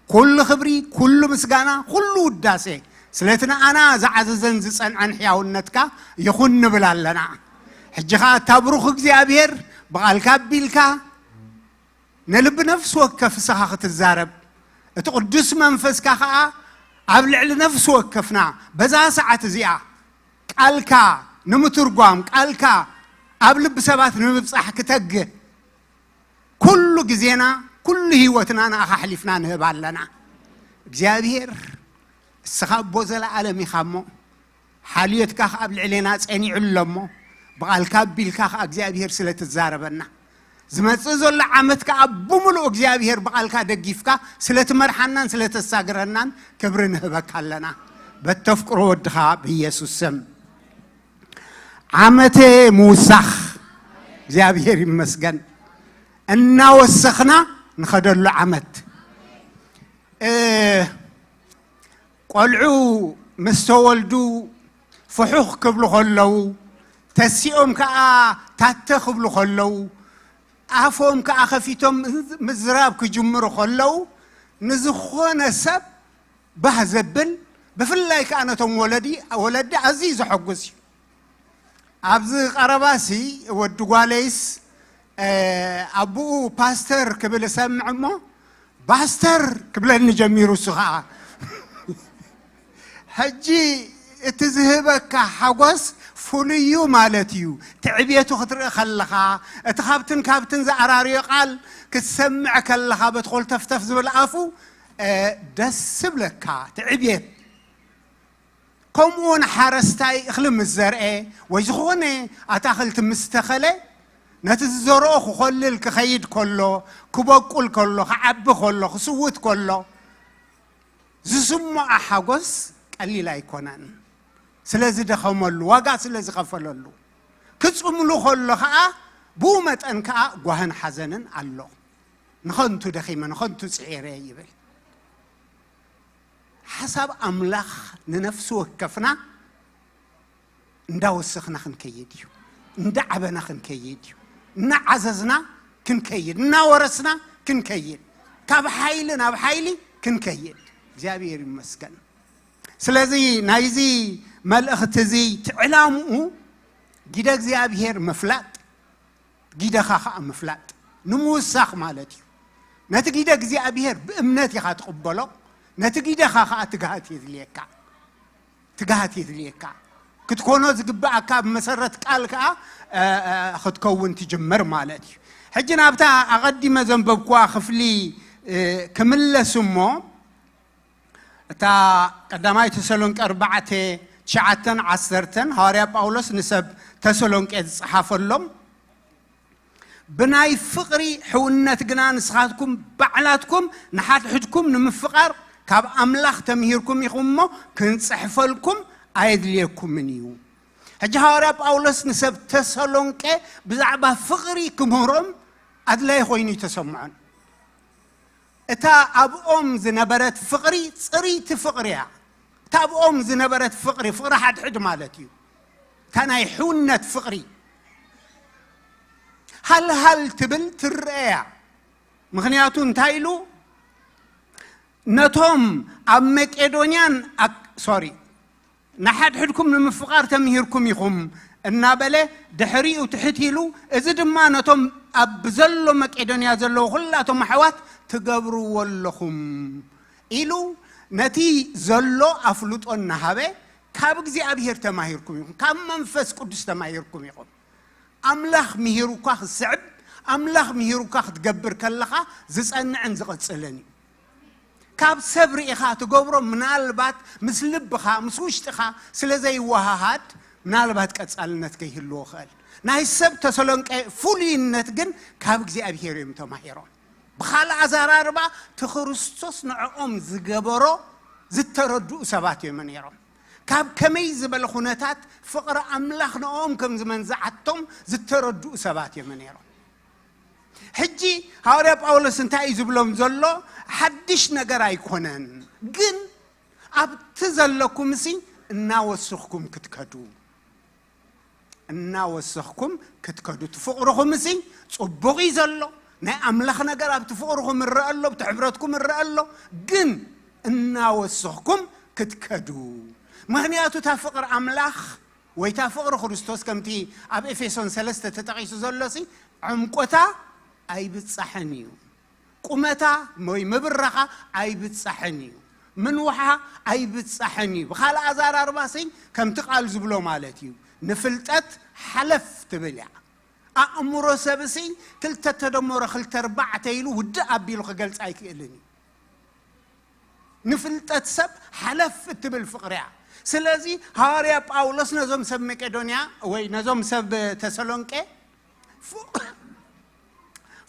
ኩሉ ክብሪ፣ ኩሉ ምስጋና፣ ኩሉ ውዳሴ ስለቲ ንኣና ዝዓዘዘን ዝጸንዐን ሕያውነትካ ይኹን ንብል ኣለና። ሕጂ ኸኣ እታ ብሩኽ እግዚኣብሔር ብቓልካ ኣቢልካ ንልቢ ነፍሲ ወከፍ ንስኻ ክትዛረብ፣ እቲ ቅዱስ መንፈስካ ኸኣ ኣብ ልዕሊ ነፍሲ ወከፍና በዛ ሰዓት እዚኣ ቃልካ ንምትርጓም፣ ቃልካ ኣብ ልቢ ሰባት ንምብጻሕ ክተግህ፣ ኩሉ ግዜና፣ ኩሉ ህይወትና ንኣኻ ኣሕሊፍና ንህብ ኣለና። እግዚኣብሔር፣ እስኻ ኣቦ ዘለኣለም ኢኻ እሞ፣ ሓልዮትካ ኸኣ ኣብ ልዕሌና ጸኒዑ ኣሎ እሞ፣ ብቓልካ ኣቢልካ ኸኣ እግዚኣብሔር ስለ ትዛረበና፣ ዝመጽእ ዘሎ ዓመት ከኣ ብምሉኡ እግዚኣብሔር ብቓልካ ደጊፍካ ስለ ትመርሓናን ስለ ተሳግረናን ክብሪ ንህበካ ኣለና። በተፍቅሮ ወድኻ ብኢየሱስ ስም። ዓመተ ምውሳኽ እግዚኣብሔር ይመስገን። እናወሰኽና ንኸደሉ ዓመት። እ፣ ቆልዑ ምስ ተወልዱ ፍሑኽ ክብሉ ከለዉ፣ ተሲኦም ከኣ ታተ ክብሉ ከለዉ፣ ኣፎም ከኣ ከፊቶም ምዝራብ ክጅምሩ ከለዉ፣ ንዝኾነ ሰብ ባህ ዘብል፣ ብፍላይ ከኣ ነቶም ወለዲ፣ ወለዲ ኣዝዩ ዘሐጉስ እዩ። ኣብዚ ቀረባሲ ወዲ ጓለይስ፣ እ፣ ኣቦኡ ፓስተር ክብል እሰምዕ እሞ፣ ባስተር ክብለኒ ጀሚሩ እሱ ኸኣ። ሕጂ እቲ ዝህበካ ሓጎስ ፍሉይ እዩ ማለት እዩ። ትዕብየቱ ክትርኢ ከለኻ፣ እቲ ካብትን ካብትን ዝኣራርዮ ቃል ክትሰምዕ ከለኻ፣ በቲ ኮልተፍተፍ ዝብል ኣፉ፣ እ፣ ደስ ዝብለካ ትዕብየት። ከምኡ እውን ሓረስታይ እኽሊ ምስ ዘርኤ ወይ ዝኾነ ኣታኽልቲ ምስ ተኸለ፣ ነቲ ዝዘርኦ ክኾልል ክኸይድ ከሎ፣ ክበቁል ከሎ፣ ክዓቢ ከሎ፣ ክስውት ከሎ፣ ዝስምዖ ሓጎስ ቀሊል ኣይኮነን። ስለ ዝደኸመሉ፣ ዋጋ ስለ ዝኸፈለሉ፣ ክጽምሉ ከሎ ኸኣ ብኡ መጠን ከኣ ጓህን ሓዘንን ኣሎ። ንኸንቱ ደኺመ፣ ንኸንቱ ጽዒረ ይብል። ሓሳብ ኣምላኽ ንነፍሲ ወከፍና እንዳወሰኽና ክንከይድ እዩ። እንዳዓበና ክንከይድ እዩ። እናዓዘዝና ክንከይድ፣ እናወረስና ክንከይድ፣ ካብ ሓይሊ ናብ ሓይሊ ክንከይድ። እግዚኣብሔር ይመስገን። ስለዚ ናይዚ መልእኽቲ እዚ እቲ ዕላምኡ ጊደ እግዚኣብሔር ምፍላጥ፣ ጊደኻ ኸኣ ምፍላጥ፣ ንምውሳኽ ማለት እዩ። ነቲ ጊደ እግዚኣብሔር ብእምነት ኢኻ ትቕበሎ። ነቲ ጊደኻ ኸኣ ትግሃት የድልየካ። ትግሃት የድልየካ። ክትኮኖ ዝግብኣካ ኣብ መሰረት ቃል ከኣ፣ እ፣ እ፣ ክትከውን ትጅምር ማለት እዩ። ሕጂ ናብታ ኣቐዲመ ዘንበብኩዋ ክፍሊ፣ እ፣ ክምለስ እሞ፣ እታ ቀዳማይ ተሰሎንቄ ኣርባዕተ፣ ትሽዓተን ዓሰርተን፣ ሃዋርያ ጳውሎስ ንሰብ ተሰሎንቄ ዝጸሓፈሎም፣ ብናይ ፍቕሪ ሕውነት ግና ንስኻትኩም ባዕላትኩም ንሓድሕድኩም ንምፍቓር ካብ ኣምላኽ ተምሂርኩም ኢኹም እሞ፣ ክንጽሕፈልኩም ኣየድልየኩምን እዩ። ሕጂ ሃዋርያ ጳውሎስ ንሰብ ተሰሎንቄ ብዛዕባ ፍቕሪ ክምህሮም ኣድላዪ ኮይኑ እዩ ተሰምዖን። እታ ኣብኦም ዝነበረት ፍቕሪ ጽርይቲ ፍቕሪ እያ። እታ ኣብኦም ዝነበረት ፍቕሪ፣ ፍቕሪ ሓድሕድ ማለት እዩ። እታ ናይ ሕውነት ፍቕሪ ሃልሃል ትብል ትረአ እያ። ምኽንያቱ እንታይ ኢሉ? ነቶም ኣብ መቄዶንያን ኣክ-፣ ሶሪ፣ ንሓድሕድኩም ንምፍቓር ተምሂርኩም ኢኹም እናበለ ድሕሪኡ ትሕት ኢሉ፣ እዚ ድማ ነቶም ኣብ ዘሎ መቄዶንያ ዘለዉ ኩላቶም ኣሕዋት ትገብርዎ ኣለኹም ኢሉ፣ ነቲ ዘሎ ኣፍልጦ እናሃበ፣ ካብ እግዚኣብሔር ተማሂርኩም ኢኹም፣ ካብ መንፈስ ቅዱስ ተማሂርኩም ኢኹም። ኣምላኽ ምሂሩካ ክትስዕብ፣ ኣምላኽ ምሂሩካ ክትገብር ከለኻ ዝጸንዕን ዝቕጽልን እዩ። ካብ ሰብ ርኢኻ ትገብሮ ምናልባት ምስ ልብኻ፣ ምስ ውሽጥኻ ስለ ዘይወሃሃድ፣ ምናልባት ቀጻልነት ከይህልዎ ይኽእል። ናይ ሰብ ተሰሎንቄ ፍሉይነት ግን ካብ እግዚኣብሔር እዮም ተማሂሮም። ብኻልእ ኣዘራርባ፣ እቲ ክርስቶስ ንዕኦም ዝገበሮ ዝተረድኡ ሰባት እዮም ነይሮም። ካብ ከመይ ዝበለ ኩነታት ፍቕሪ ኣምላኽ ንዕኦም ከም ዝመንዝዓቶም ዝተረድኡ ሰባት እዮም ነይሮም። ሕጂ ሃዋርያ ጳውሎስ እንታይ እዩ ዝብሎም ዘሎ? ሓድሽ ነገር ኣይኮነን፣ ግን ኣብቲ ዘለኩምሲ እናወሰኽኩም ክትከዱ፣ እናወሰኽኩም ክትከዱ። እቲ ፍቕርኹምሲ ጽቡቕ እዩ ዘሎ፣ ናይ ኣምላኽ ነገር ኣብቲ ፍቕርኹም ይረአ ኣሎ፣ ኣብቲ ሕብረትኩም ይረአ ኣሎ። ግን እናወሰኽኩም ክትከዱ። ምኽንያቱ እታ ፍቕሪ ኣምላኽ ወይ እታ ፍቕሪ ክርስቶስ ከምቲ ኣብ ኤፌሶን ሰለስተ ተጠቒሱ ዘሎሲ ዕምቆታ ኣይብጻሕን እዩ። ቁመታ ወይ ምብራኻ ኣይብጻሕን እዩ። ምንውሓ ኣይብጻሕን እዩ። ብኻልእ ኣዘራርባሲ ከምቲ ቃል ዝብሎ ማለት እዩ። ንፍልጠት ሓለፍ ትብል እያ። ኣእምሮ ሰብሲ ክልተ ተደመሮ ክልተ ኣርባዕተ ኢሉ ውድእ ኣቢሉ ክገልጽ ኣይክእልን እዩ። ንፍልጠት ሰብ ሓለፍ እትብል ፍቕሪ እያ። ስለዚ ሃዋርያ ጳውሎስ ነዞም ሰብ መቄዶንያ ወይ ነዞም ሰብ ተሰሎንቄ ፍ-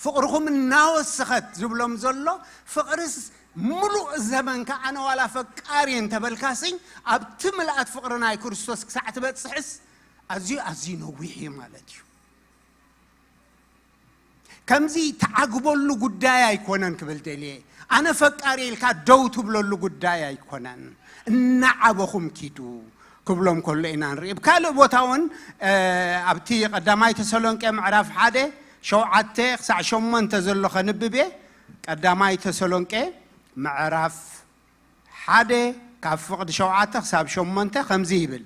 ፍቕርኹም እናወሰኸት ዝብሎም ዘሎ፣ ፍቕርስ ምሉእ ዘመንካ ኣነ ዋላ ፈቃሪ እንተበልካሲ ኣብቲ ምልኣት ፍቕሪ ናይ ክርስቶስ ክሳዕ ትበጽሕስ ኣዝዩ ኣዝዩ ነዊሕ እዩ ማለት እዩ። ከምዚ ተዓግበሉ ጉዳይ ኣይኮነን ክብል ደልየ። ኣነ ፈቃሪ ኢልካ ደው ትብለሉ ጉዳይ ኣይኮነን። እናዓበኹም ኪዱ ክብሎም ከሎ ኢና ንርኢ። ኣብ ካልእ ቦታ እውን ኣብቲ ቀዳማይ ተሰሎንቄ ምዕራፍ ሓደ ሸውዓተ ክሳዕ ሸሞንተ ዘሎ ከንብብ እየ። ቀዳማይ ተሰሎንቄ ምዕራፍ ሓደ ካብ ፍቕዲ ሸውዓተ ክሳብ ሸሞንተ ከምዚ ይብል።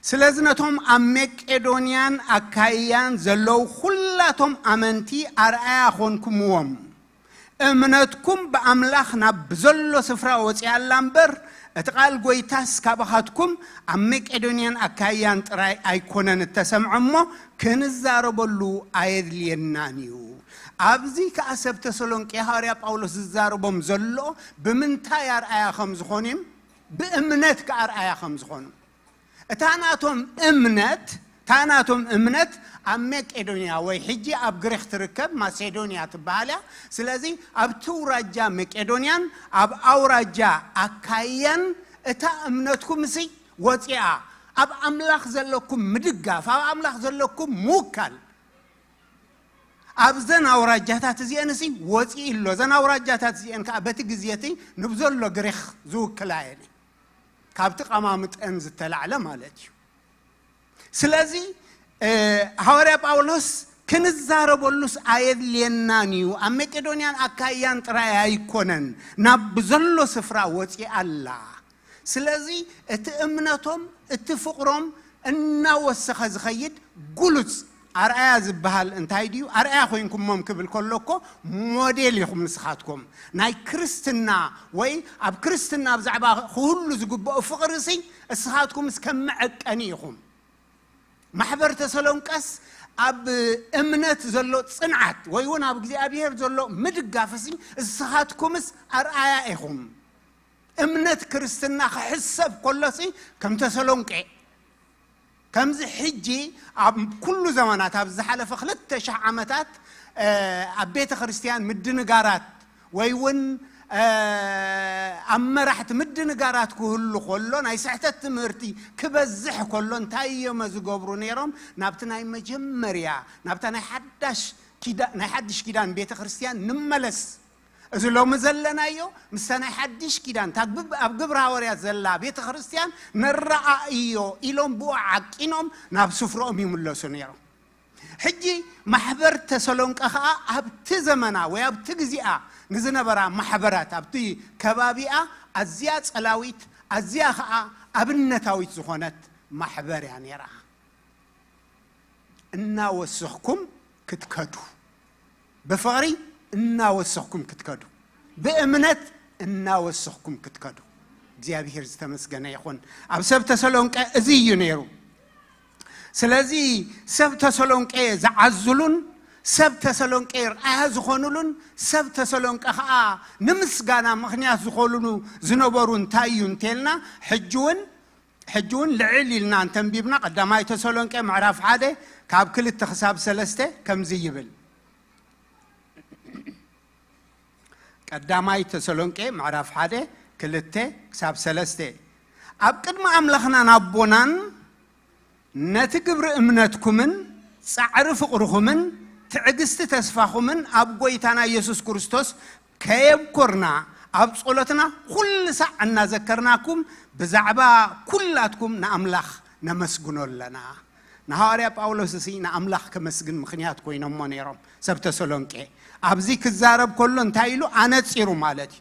ስለዚ ነቶም ኣብ መቄዶንያን ኣካይያን ዘለዉ ኩላቶም ኣመንቲ ኣርኣያ ኾንኩምዎም። እምነትኩም ብኣምላኽ ናብ ብዘሎ ስፍራ ወፂኣላ እምበር፣ እቲ ቃል ጎይታስ ካባኻትኩም ኣብ መቄዶንያን ኣካይያን ጥራይ ኣይኮነን እተሰምዐ እሞ፣ ክንዛረበሉ ኣየድልየናን እዩ። ኣብዚ ከኣ ሰብ ተሰሎንቄ ሃዋርያ ጳውሎስ ዝዛረቦም ዘሎ ብምንታይ ኣርኣያ ከም ዝኾኑ እዮም? ብእምነት ከኣ ኣርኣያ ከም ዝኾኑ። እታ ናቶም እምነት እታ ናቶም እምነት ኣብ መቄዶንያ ወይ ሕጂ ኣብ ግሪኽ ትርከብ ማሴዶንያ ትበሃል እያ። ስለዚ ኣብቲ ውራጃ መቄዶንያን ኣብ ኣውራጃ ኣካያን እታ እምነትኩም ሲ ወፂኣ። ኣብ ኣምላኽ ዘለኩም ምድጋፍ፣ ኣብ ኣምላኽ ዘለኩም ምውካል ኣብዘን ኣውራጃታት እዚአን ሲ ወፂኡ ኣሎ። እዘን ኣውራጃታት እዚአን ከዓ በቲ ግዜ እቲ ንብዘሎ ግሪኽ ዝውክላ እየን። ካብቲ ቀማምጠን ዝተላዕለ ማለት እዩ። ስለዚ ሃዋርያ ጳውሎስ ክንዛረበሉስ ኣየድልየናን እዩ። ኣብ መቄዶንያን ኣካያን ጥራይ ኣይኮነን፣ ናብ ብዘሎ ስፍራ ወፂኣ ኣላ። ስለዚ እቲ እምነቶም እቲ ፍቕሮም እናወሰኸ ዝኸይድ ጉሉፅ ኣርኣያ ዝበሃል እንታይ ድዩ? ኣርኣያ ኮይንኩሞም ክብል ከሎ እኮ ሞዴል ኢኹም ንስኻትኩም። ናይ ክርስትና ወይ ኣብ ክርስትና ብዛዕባ ክህሉ ዝግብኦ ፍቕሪ ሲ እስኻትኩም እስከ መዐቀኒ ኢኹም። ማሕበር ተሰሎንቀስ ኣብ እምነት ዘሎ ጽንዓት ወይ እውን ኣብ እግዚኣብሔር ዘሎ ምድጋፍ ሲ እስኻትኩምስ ኣርኣያ ኢኹም። እምነት ክርስትና ክሕሰብ ከሎሲ ከም ተሰሎንቄ ከምዚ ሕጂ ኣብ ኩሉ ዘመናት ኣብዚ ዝሓለፈ ክልተ ሽሕ ዓመታት ኣብ ቤተ ክርስቲያን ምድንጋራት ወይ እውን ኣብ መራሕቲ ምድንጋራት ክህሉ ከሎ ናይ ስሕተት ትምህርቲ ክበዝሕ ከሎ እንታይ እዮም ዝገብሩ ነይሮም? ናብቲ ናይ መጀመርያ ናብታ ናይ ሓዳሽ ናይ ሓድሽ ኪዳን ቤተ ክርስቲያን ንመለስ። እዚ ሎሚ ዘለናዮ ምስታ ናይ ሓድሽ ኪዳን ኣብ ግብሪ ሃዋርያት ዘላ ቤተ ክርስቲያን ነረኣእዮ ኢሎም ብኡ ዓቂኖም ናብ ስፍርኦም ይምለሱ ነይሮም። ሕጂ ማሕበር ተሰሎንቀ ኸዓ ኣብቲ ዘመና ወይ ኣብቲ ግዜኣ ንዝነበራ ማሕበራት ኣብቲ ከባቢኣ ኣዝያ ጸላዊት ኣዝያ ኸዓ ኣብነታዊት ዝኾነት ማሕበር እያ ነይራ። እናወሰኽኩም ክትከዱ ብፍቕሪ እናወሰኽኩም ክትከዱ ብእምነት እናወሰኽኩም ክትከዱ እግዚኣብሔር ዝተመስገነ ይኹን። ኣብ ሰብ ተሰሎንቀ እዚ እዩ ነይሩ። ስለዚ ሰብ ተሰሎንቄ ዝዓዝሉን ሰብ ተሰሎንቄ ርኣያ ዝኾኑሉን ሰብ ተሰሎንቀ ኸዓ ንምስጋና ምኽንያት ዝኾኑሉ ዝነበሩ እንታይ እዩ እንተልና ሕጂ እውን ሕጂ እውን ልዕል ኢልና እንተንቢብና ቀዳማይ ተሰሎንቄ ምዕራፍ ሓደ ካብ ክልተ ክሳብ ሰለስተ ከምዚ ይብል። ቀዳማይ ተሰሎንቄ ምዕራፍ ሓደ ክልተ ክሳብ ሰለስተ ኣብ ቅድሚ ኣምላኽናን ኣቦናን ነቲ ግብሪ እምነትኩምን ጻዕሪ ፍቕርኹምን ትዕግስቲ ተስፋኹምን ኣብ ጐይታና ኢየሱስ ክርስቶስ ከየብኮርና ኣብ ጸሎትና ኩሉ ሳዕ እናዘከርናኩም ብዛዕባ ኩላትኩም ንኣምላኽ ነመስግኖ ኣለና። ንሃዋርያ ጳውሎስ እሲ ንኣምላኽ ከመስግን ምኽንያት ኮይኖሞ ነይሮም። ሰብ ተሰሎንቄ ኣብዚ ክዛረብ ከሎ እንታይ ኢሉ ኣነጺሩ ማለት እዩ።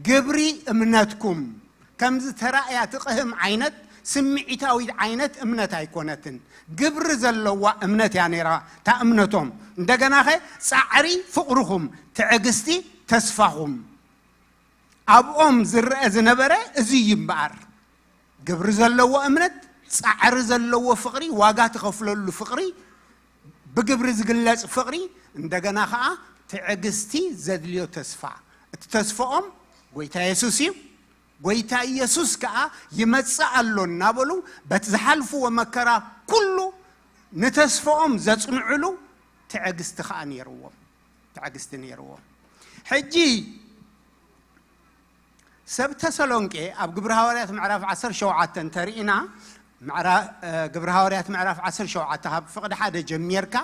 ግብሪ እምነትኩም ከምዚ ተራእያ ትቕህም ዓይነት ስምዒታዊት ዓይነት እምነት ኣይኮነትን። ግብሪ ዘለዋ እምነት እያ ነይራ እታ እምነቶም። እንደገናኸ ጻዕሪ ፍቕርኹም፣ ትዕግስቲ ተስፋኹም። ኣብኦም ዝረአ ዝነበረ እዚ እዩ እምበኣር። ግብሪ ዘለዎ እምነት፣ ጻዕሪ ዘለዎ ፍቕሪ፣ ዋጋ ትኸፍለሉ ፍቕሪ፣ ብግብሪ ዝግለጽ ፍቕሪ፣ እንደገና ኸኣ ትዕግስቲ ዘድልዮ ተስፋ። እቲ ተስፋኦም ጎይታ የሱስ እዩ። ጎይታ ኢየሱስ ከኣ ይመጽእ ኣሎ እናበሉ በቲ ዝሓልፍዎ መከራ ኩሉ ንተስፋኦም ዘጽንዕሉ ትዕግስቲ ከኣ ነይርዎም። ትዕግስቲ ነይርዎም። ሕጂ ሰብ ተሰሎንቄ ኣብ ግብሪ ሃዋርያት ምዕራፍ ዓሰርተ ሸውዓተ እንተርኢና፣ ምዕራ-፣ እ፣ ግብሪ ሃዋርያት ምዕራፍ ዓሰርተ ሸውዓተ ካብ ፍቕዲ ሓደ ጀሚርካ፣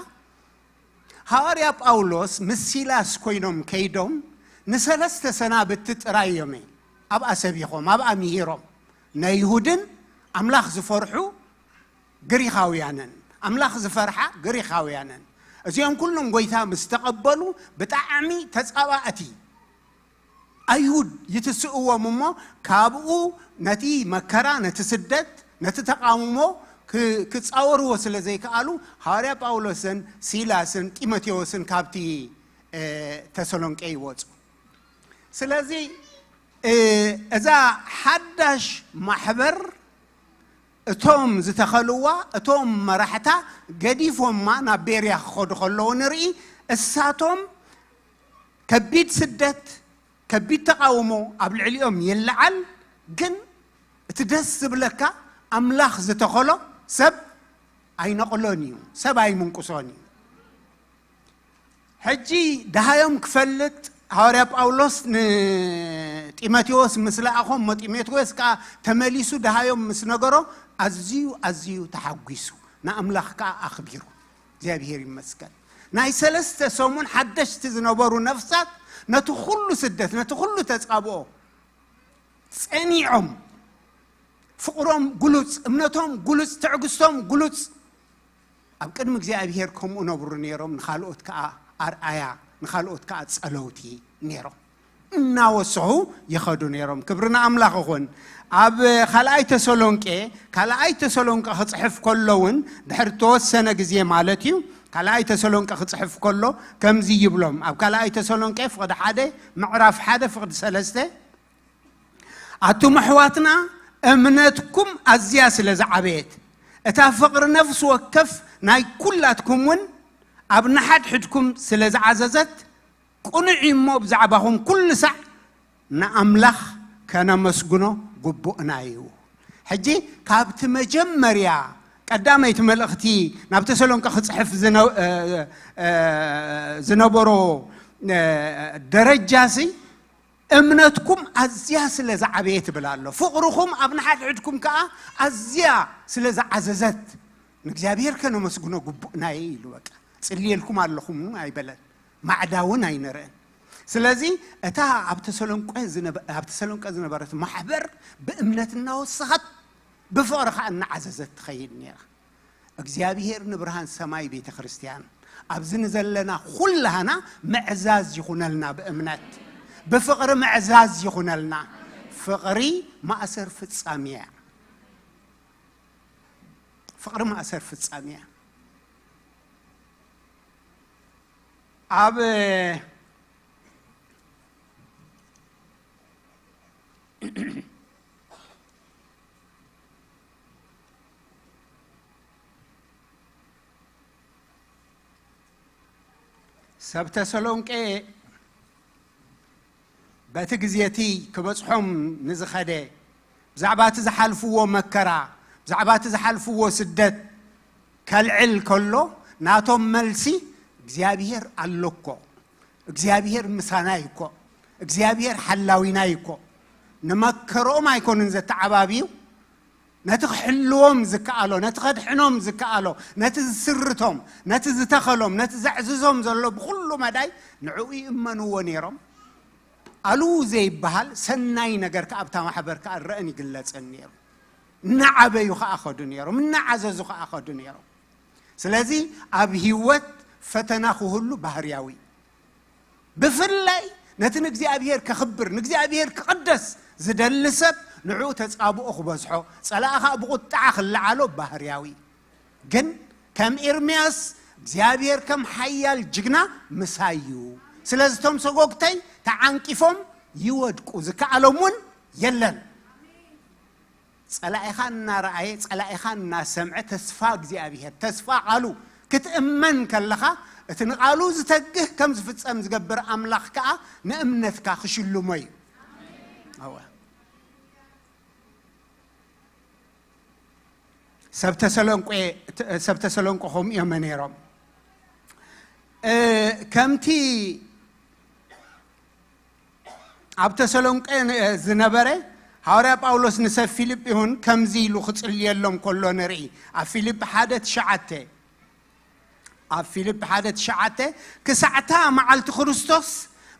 ሃዋርያ ጳውሎስ ምስ ሲላስ ኮይኖም ከይዶም ንሰለስተ ሰናብቲ ጥራይ እዮም ኣብኣ ሰቢኾም፣ ኣብኣ ምሂሮም። ነይሁድን ኣምላኽ ዝፈርሑ ግሪኻውያንን፣ ኣምላኽ ዝፈርሓ ግሪኻውያንን። እዚኦም ኩሎም ጎይታ ምስ ተቐበሉ ብጣዕሚ ተጻባእቲ ኣይሁድ ይትስእዎም እሞ ካብኡ ነቲ መከራ፣ ነቲ ስደት፣ ነቲ ተቃውሞ ክ-፣ ክጻወርዎ ስለ ዘይከኣሉ ሃዋርያ ጳውሎስን ሲላስን ጢሞቴዎስን ካብቲ፣ እ፣ ተሰሎንቄ ይወጹ። ስለዚ፣ እ፣ እዛ ሓዳሽ ማሕበር እቶም ዝተኸልዋ፣ እቶም መራሕታ ገዲፎማ ናብ ቤርያ ክኸዱ ከለዉ ንርኢ። እሳቶም ከቢድ ስደት፣ ከቢድ ተቃውሞ ኣብ ልዕሊኦም ይለዓል። ግን እቲ ደስ ዝብለካ ኣምላኽ ዝተኸሎ ሰብ ኣይነቕሎን እዩ፣ ሰብ ኣይምንቁሶን እዩ። ሕጂ ደሃዮም ክፈልጥ ሃዋርያ ጳውሎስ ንጢሞቴዎስ ምስ ለኣኾም፣ እሞ ጢሞቴዎስ ከኣ ተመሊሱ ደሃዮም ምስ ነገሮ ኣዝዩ ኣዝዩ ተሓጒሱ፣ ንኣምላኽ ከኣ ኣኽቢሩ። እግዚኣብሔር ይመስገን። ናይ ሰለስተ ሰሙን ሓደሽቲ ዝነበሩ ነፍሳት ነቲ ኩሉ ስደት፣ ነቲ ኩሉ ተጻብኦ ጸኒዖም፣ ፍቕሮም ግሉጽ፣ እምነቶም ግሉጽ፣ ትዕግስቶም ግሉጽ፣ ኣብ ቅድሚ እግዚኣብሔር ከምኡ ነብሩ ነይሮም። ንኻልኦት ከኣ ኣርኣያ፣ ንኻልኦት ከኣ ጸለውቲ ነይሮም። እናወሰኹ ይኸዱ ነይሮም። ክብሪ ንኣምላኽ ይኹን። ኣብ ካልኣይ ተሰሎንቄ፣ ካልኣይ ተሰሎንቄ ክጽሕፍ ከሎ እውን ድሕሪ ተወሰነ ግዜ ማለት እዩ። ካልኣይ ተሰሎንቄ ክጽሕፍ ከሎ ከምዚ ይብሎም። ኣብ ካልኣይ ተሰሎንቄ ፍቕዲ ሓደ፣ ምዕራፍ ሓደ ፍቕዲ ሰለስተ፣ ኣቱም ኣሕዋትና፣ እምነትኩም ኣዝያ ስለ ዝዓበየት፣ እታ ፍቕሪ ነፍሲ ወከፍ ናይ ኩላትኩም እውን ኣብ ንሓድሕድኩም ስለ ዝዓዘዘት፣ ቅኑዕ እዩ እሞ ብዛዕባኹም ኩሉ ሳዕ ንኣምላኽ ከነመስግኖ ግቡእና እዩ። ሕጂ ካብቲ መጀመርያ ቀዳመይቲ መልእኽቲ ናብ ተሰሎንቄ ክጽሕፍ ዝነ-፣ እ፣ እ፣ ዝነበሮ፣ እ፣ ደረጃሲ እምነትኩም ኣዝያ ስለ ዝዓበየት ይብል ኣሎ። ፍቕርኹም ኣብ ንሓድሕድኩም ከኣ ኣዝያ ስለ ዝዓዘዘት ንእግዚኣብሔር ከነመስግኖ ግቡእና እዩ ኢሉ። በቃ ጽልየልኩም ኣለኹም ኣይበለን፣ ማዕዳ እውን ኣይነረአን። ስለዚ እታ ኣብ ተሰሎንቄ ዝነበ-፣ ኣብ ተሰሎንቄ ዝነበረት ማሕበር ብእምነት እናወሰኸት ብፍቕሪ ከኣ እናዓዘዘት ትኸይድ ነይራ። እግዚኣብሔር ንብርሃን ሰማይ ቤተ ክርስቲያን ኣብዚ ንዘለና ኩላህና ምዕዛዝ ይኹነልና። ብእምነት ብፍቕሪ ምዕዛዝ ይኹነልና። ፍቕሪ ማእሰር ፍጻሜ እያ። ፍቕሪ ማእሰር ፍጻሜ እያ። ኣብ ሰብ ተሰሎንቄ በቲ ግዜ እቲ ክበጽሖም ንዝኸደ፣ ብዛዕባ እቲ ዝሓልፍዎ መከራ፣ ብዛዕባ እቲ ዝሓልፍዎ ስደት ከልዕል ከሎ፣ ናቶም መልሲ እግዚኣብሔር ኣሎ እኮ፣ እግዚኣብሔር ምሳና እዩ እኮ፣ እግዚኣብሔር ሓላዊና እዩ እኮ። ንመከርኦም ኣይኮኑን ዘተዓባብዩ፣ ነቲ ክሕልዎም ዝከኣሎ፣ ነቲ ከድሕኖም ዝከኣሎ፣ ነቲ ዝስርቶም፣ ነቲ ዝተኸሎም፣ ነቲ ዘዕዝዞም ዘሎ ብኹሉ መዳይ ንዕኡ ይእመንዎ ነይሮም። ኣሉ ዘይበሃል ሰናይ ነገር ከኣ ኣብታ ማሕበር ከኣ ረእን ይግለጽን ነይሩ። እናዓበዩ ከኣ ኸዱ ነይሮም፣ እናዓዘዙ ከኣ ኸዱ ነይሮም። ስለዚ ኣብ ህይወት ፈተና ክህሉ ባህርያዊ እዩ። ብፍላይ ነቲ ንእግዚኣብሔር ከኽብር፣ ንእግዚኣብሔር ክቕደስ ዝደሊ ሰብ ንዕኡ ተጻብኦ ክበዝሖ፣ ጸላኢ ኸኣ ብቑጥዓ ክለዓሎ ባህርያዊ። ግን ከም ኤርምያስ እግዚኣብሔር ከም ሓያል ጅግና ምሳይ እዩ። ስለዚ እቶም ሰጎግተይ ተዓንቂፎም ይወድቁ፣ ዝከኣሎም እውን የለን። ጸላኢኻ እናረኣየ፣ ጸላኢኻ እናሰምዐ፣ ተስፋ እግዚኣብሔር፣ ተስፋ ቃሉ ክትእመን ከለኻ፣ እቲ ንቓሉ ዝተግህ ከም ዝፍጸም ዝገብር ኣምላኽ ከኣ ንእምነትካ ክሽልሞ እዩ። ኣወ። ሰብ ተሰሎንቄ፣ ሰብ ተሰሎንቄ ከምኡ እዮም ነይሮም። እ፣ ከምቲ ኣብ ተሰሎንቄ ን-፣ ዝነበረ፣ ሃዋርያ ጳውሎስ ንሰብ ፊልጲ እውን ከምዚ ኢሉ ክጽልየሎም ከሎ ንርኢ። ኣብ ፊልጲ ሓደ ትሽዓተ፣ ኣብ ፊልጲ ሓደ ትሽዓተ፣ ክሳዕታ መዓልቲ ክርስቶስ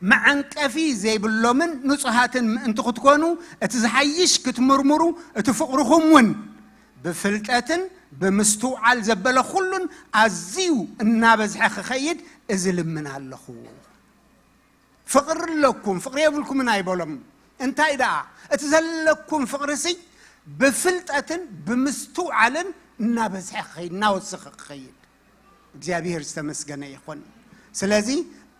መዓንቀፊ ዘይብሎምን ንጹሃትን ምእንቲ ክትኮኑ፣ እቲ ዝሓይሽ ክትምርምሩ፣ እቲ ፍቕርኹም እውን ብፍልጠትን ብምስትውዓል ዘበለ ኩሉን ኣዝዩ እናበዝሐ ክኸይድ፣ እዚ ልምን ኣለኹ። ፍቕሪ ኣለኩም፣ ፍቕሪ የብልኩምን ኣይበሎም። እንታይ ደኣ፣ እቲ ዘለኩም ፍቕሪሲ ብፍልጠትን ብምስትውዓልን እናበዝሐ ክኸይድ፣ እናወሰኸ ክኸይድ፣ እግዚኣብሔር ዝተመስገነ ይኹን። ስለዚ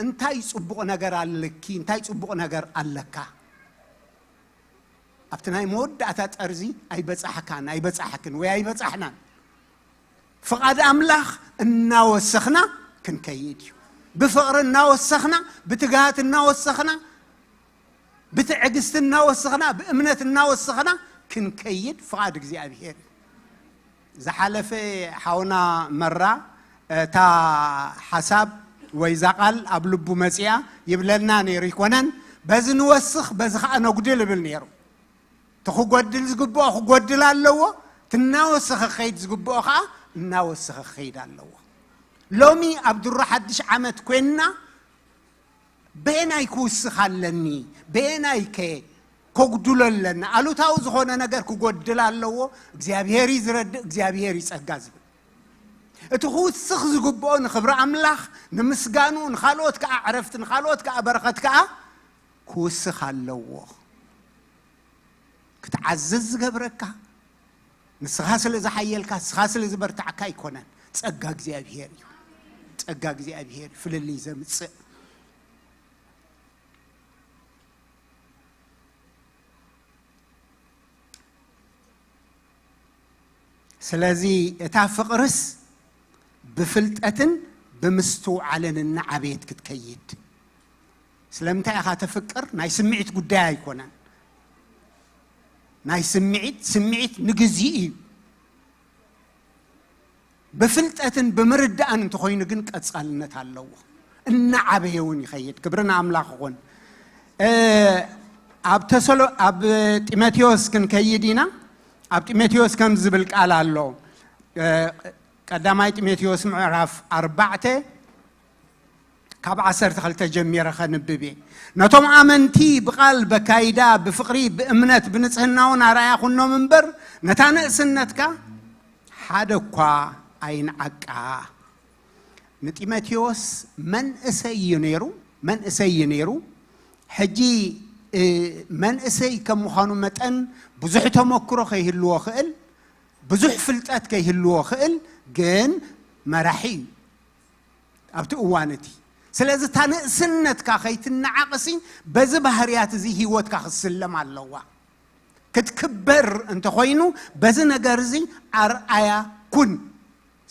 እንታይ ጽቡቕ ነገር ኣለኪ፣ እንታይ ጽቡቕ ነገር ኣለካ? ኣብቲ ናይ መወዳእታ ጠርዚ ኣይበጻሕካን፣ ኣይበጻሕክን ወይ ኣይበጻሕናን። ፍቓድ ኣምላኽ እናወሰኽና ክንከይድ እዩ። ብፍቕሪ እናወሰኽና፣ ብትግሃት እናወሰኽና፣ ብትዕግስቲ እናወሰኽና፣ ብእምነት እናወሰኽና ክንከይድ ፍቓድ እግዚኣብሔር እዩ። ዝሓለፈ ሓውና መራ እታ ሓሳብ ወይ እዛ ቃል ኣብ ልቡ መጺኣ ይብለና ነይሩ ይኮነን፣ በዚ ንወስኽ፣ በዚ ኸኣ ነጉድል እብል ነይሩ። እቲ ክጎድል ዝግብኦ ክጎድል ኣለዎ፣ እቲ እናወሰኸ ክኸይድ ዝግብኦ ኸኣ እናወሰኸ ክኸይድ ኣለዎ። ሎሚ ኣብ ድሮ ሓድሽ ዓመት ኮይንና በየናይ ክውስኽ ኣለኒ? በየናይ ከ ከጉድሎ ኣለኒ? ኣሉታዊ ዝኾነ ነገር ክጎድል ኣለዎ። እግዚኣብሔር እዩ ዝረድእ፣ እግዚኣብሔር እዩ ጸጋ ዝብል። እቲ ክውስኽ ዝግብኦ ንኽብሪ ኣምላኽ፣ ንምስጋኑ፣ ንኻልኦት ከኣ ዕረፍቲ፣ ንኻልኦት ከኣ በረኸት ከኣ ክውስኽ ኣለዎ። ክትዓዝዝ ዝገብረካ፣ ንስኻ ስለ ዝሓየልካ፣ ንስኻ ስለ ዝበርታዕካ ኣይኮነን። ጸጋ እግዚኣብሔር እዩ። ጸጋ እግዚኣብሔር እዩ ፍልልይ ዘምጽእ። ስለዚ እታ ፍቕርስ ብፍልጠትን ብምስትውዓልን እናዓበየት ክትከይድ። ስለምንታይ ኢኻ ተፍቅር? ናይ ስምዒት ጉዳይ ኣይኮነን። ናይ ስምዒት፣ ስምዒት ንግዜ እዩ። ብፍልጠትን ብምርዳእን እንተኾይኑ ግን ቀጻልነት ኣለዎ። እናዓበየ እውን ይኸይድ። ክብሪ ንኣምላኽ ይኹን። እ፣ ኣብ ተሰሎ-፣ ኣብ ጢሞቴዎስ ክንከይድ ኢና። ኣብ ጢሞቴዎስ ከም ዝብል ቃል ኣሎ። እ፣ ቀዳማይ ጢሞቴዎስ ምዕራፍ ኣርባዕተ ካብ ዓሰርተ ክልተ ጀሚረ ኸንብብ እየ። ነቶም ኣመንቲ ብቓል በካይዳ፣ ብፍቕሪ፣ ብእምነት፣ ብንጽህና እውን ኣርኣያ ኩኖም እምበር፣ ነታ ንእስነትካ ሓደ እኳ ኣይንዓቃ። ንጢሞቴዎስ መንእሰይ እዩ ነይሩ፣ መንእሰይ እዩ ነይሩ። ሕጂ፣ እ፣ መንእሰይ ከም ምዃኑ መጠን ብዙሕ ተመክሮ ከይህልዎ ክእል፣ ብዙሕ ፍልጠት ከይህልዎ ክእል፣ ግን መራሒ እዩ ኣብቲ እዋን እቲ። ስለዚ እታ ንእስነትካ ከይትነዓቕሲ በዚ ባህርያት እዚ ህይወትካ ክትስለም ኣለዋ። ክትክበር እንተኾይኑ በዚ ነገር እዚ ኣርኣያ ኩን።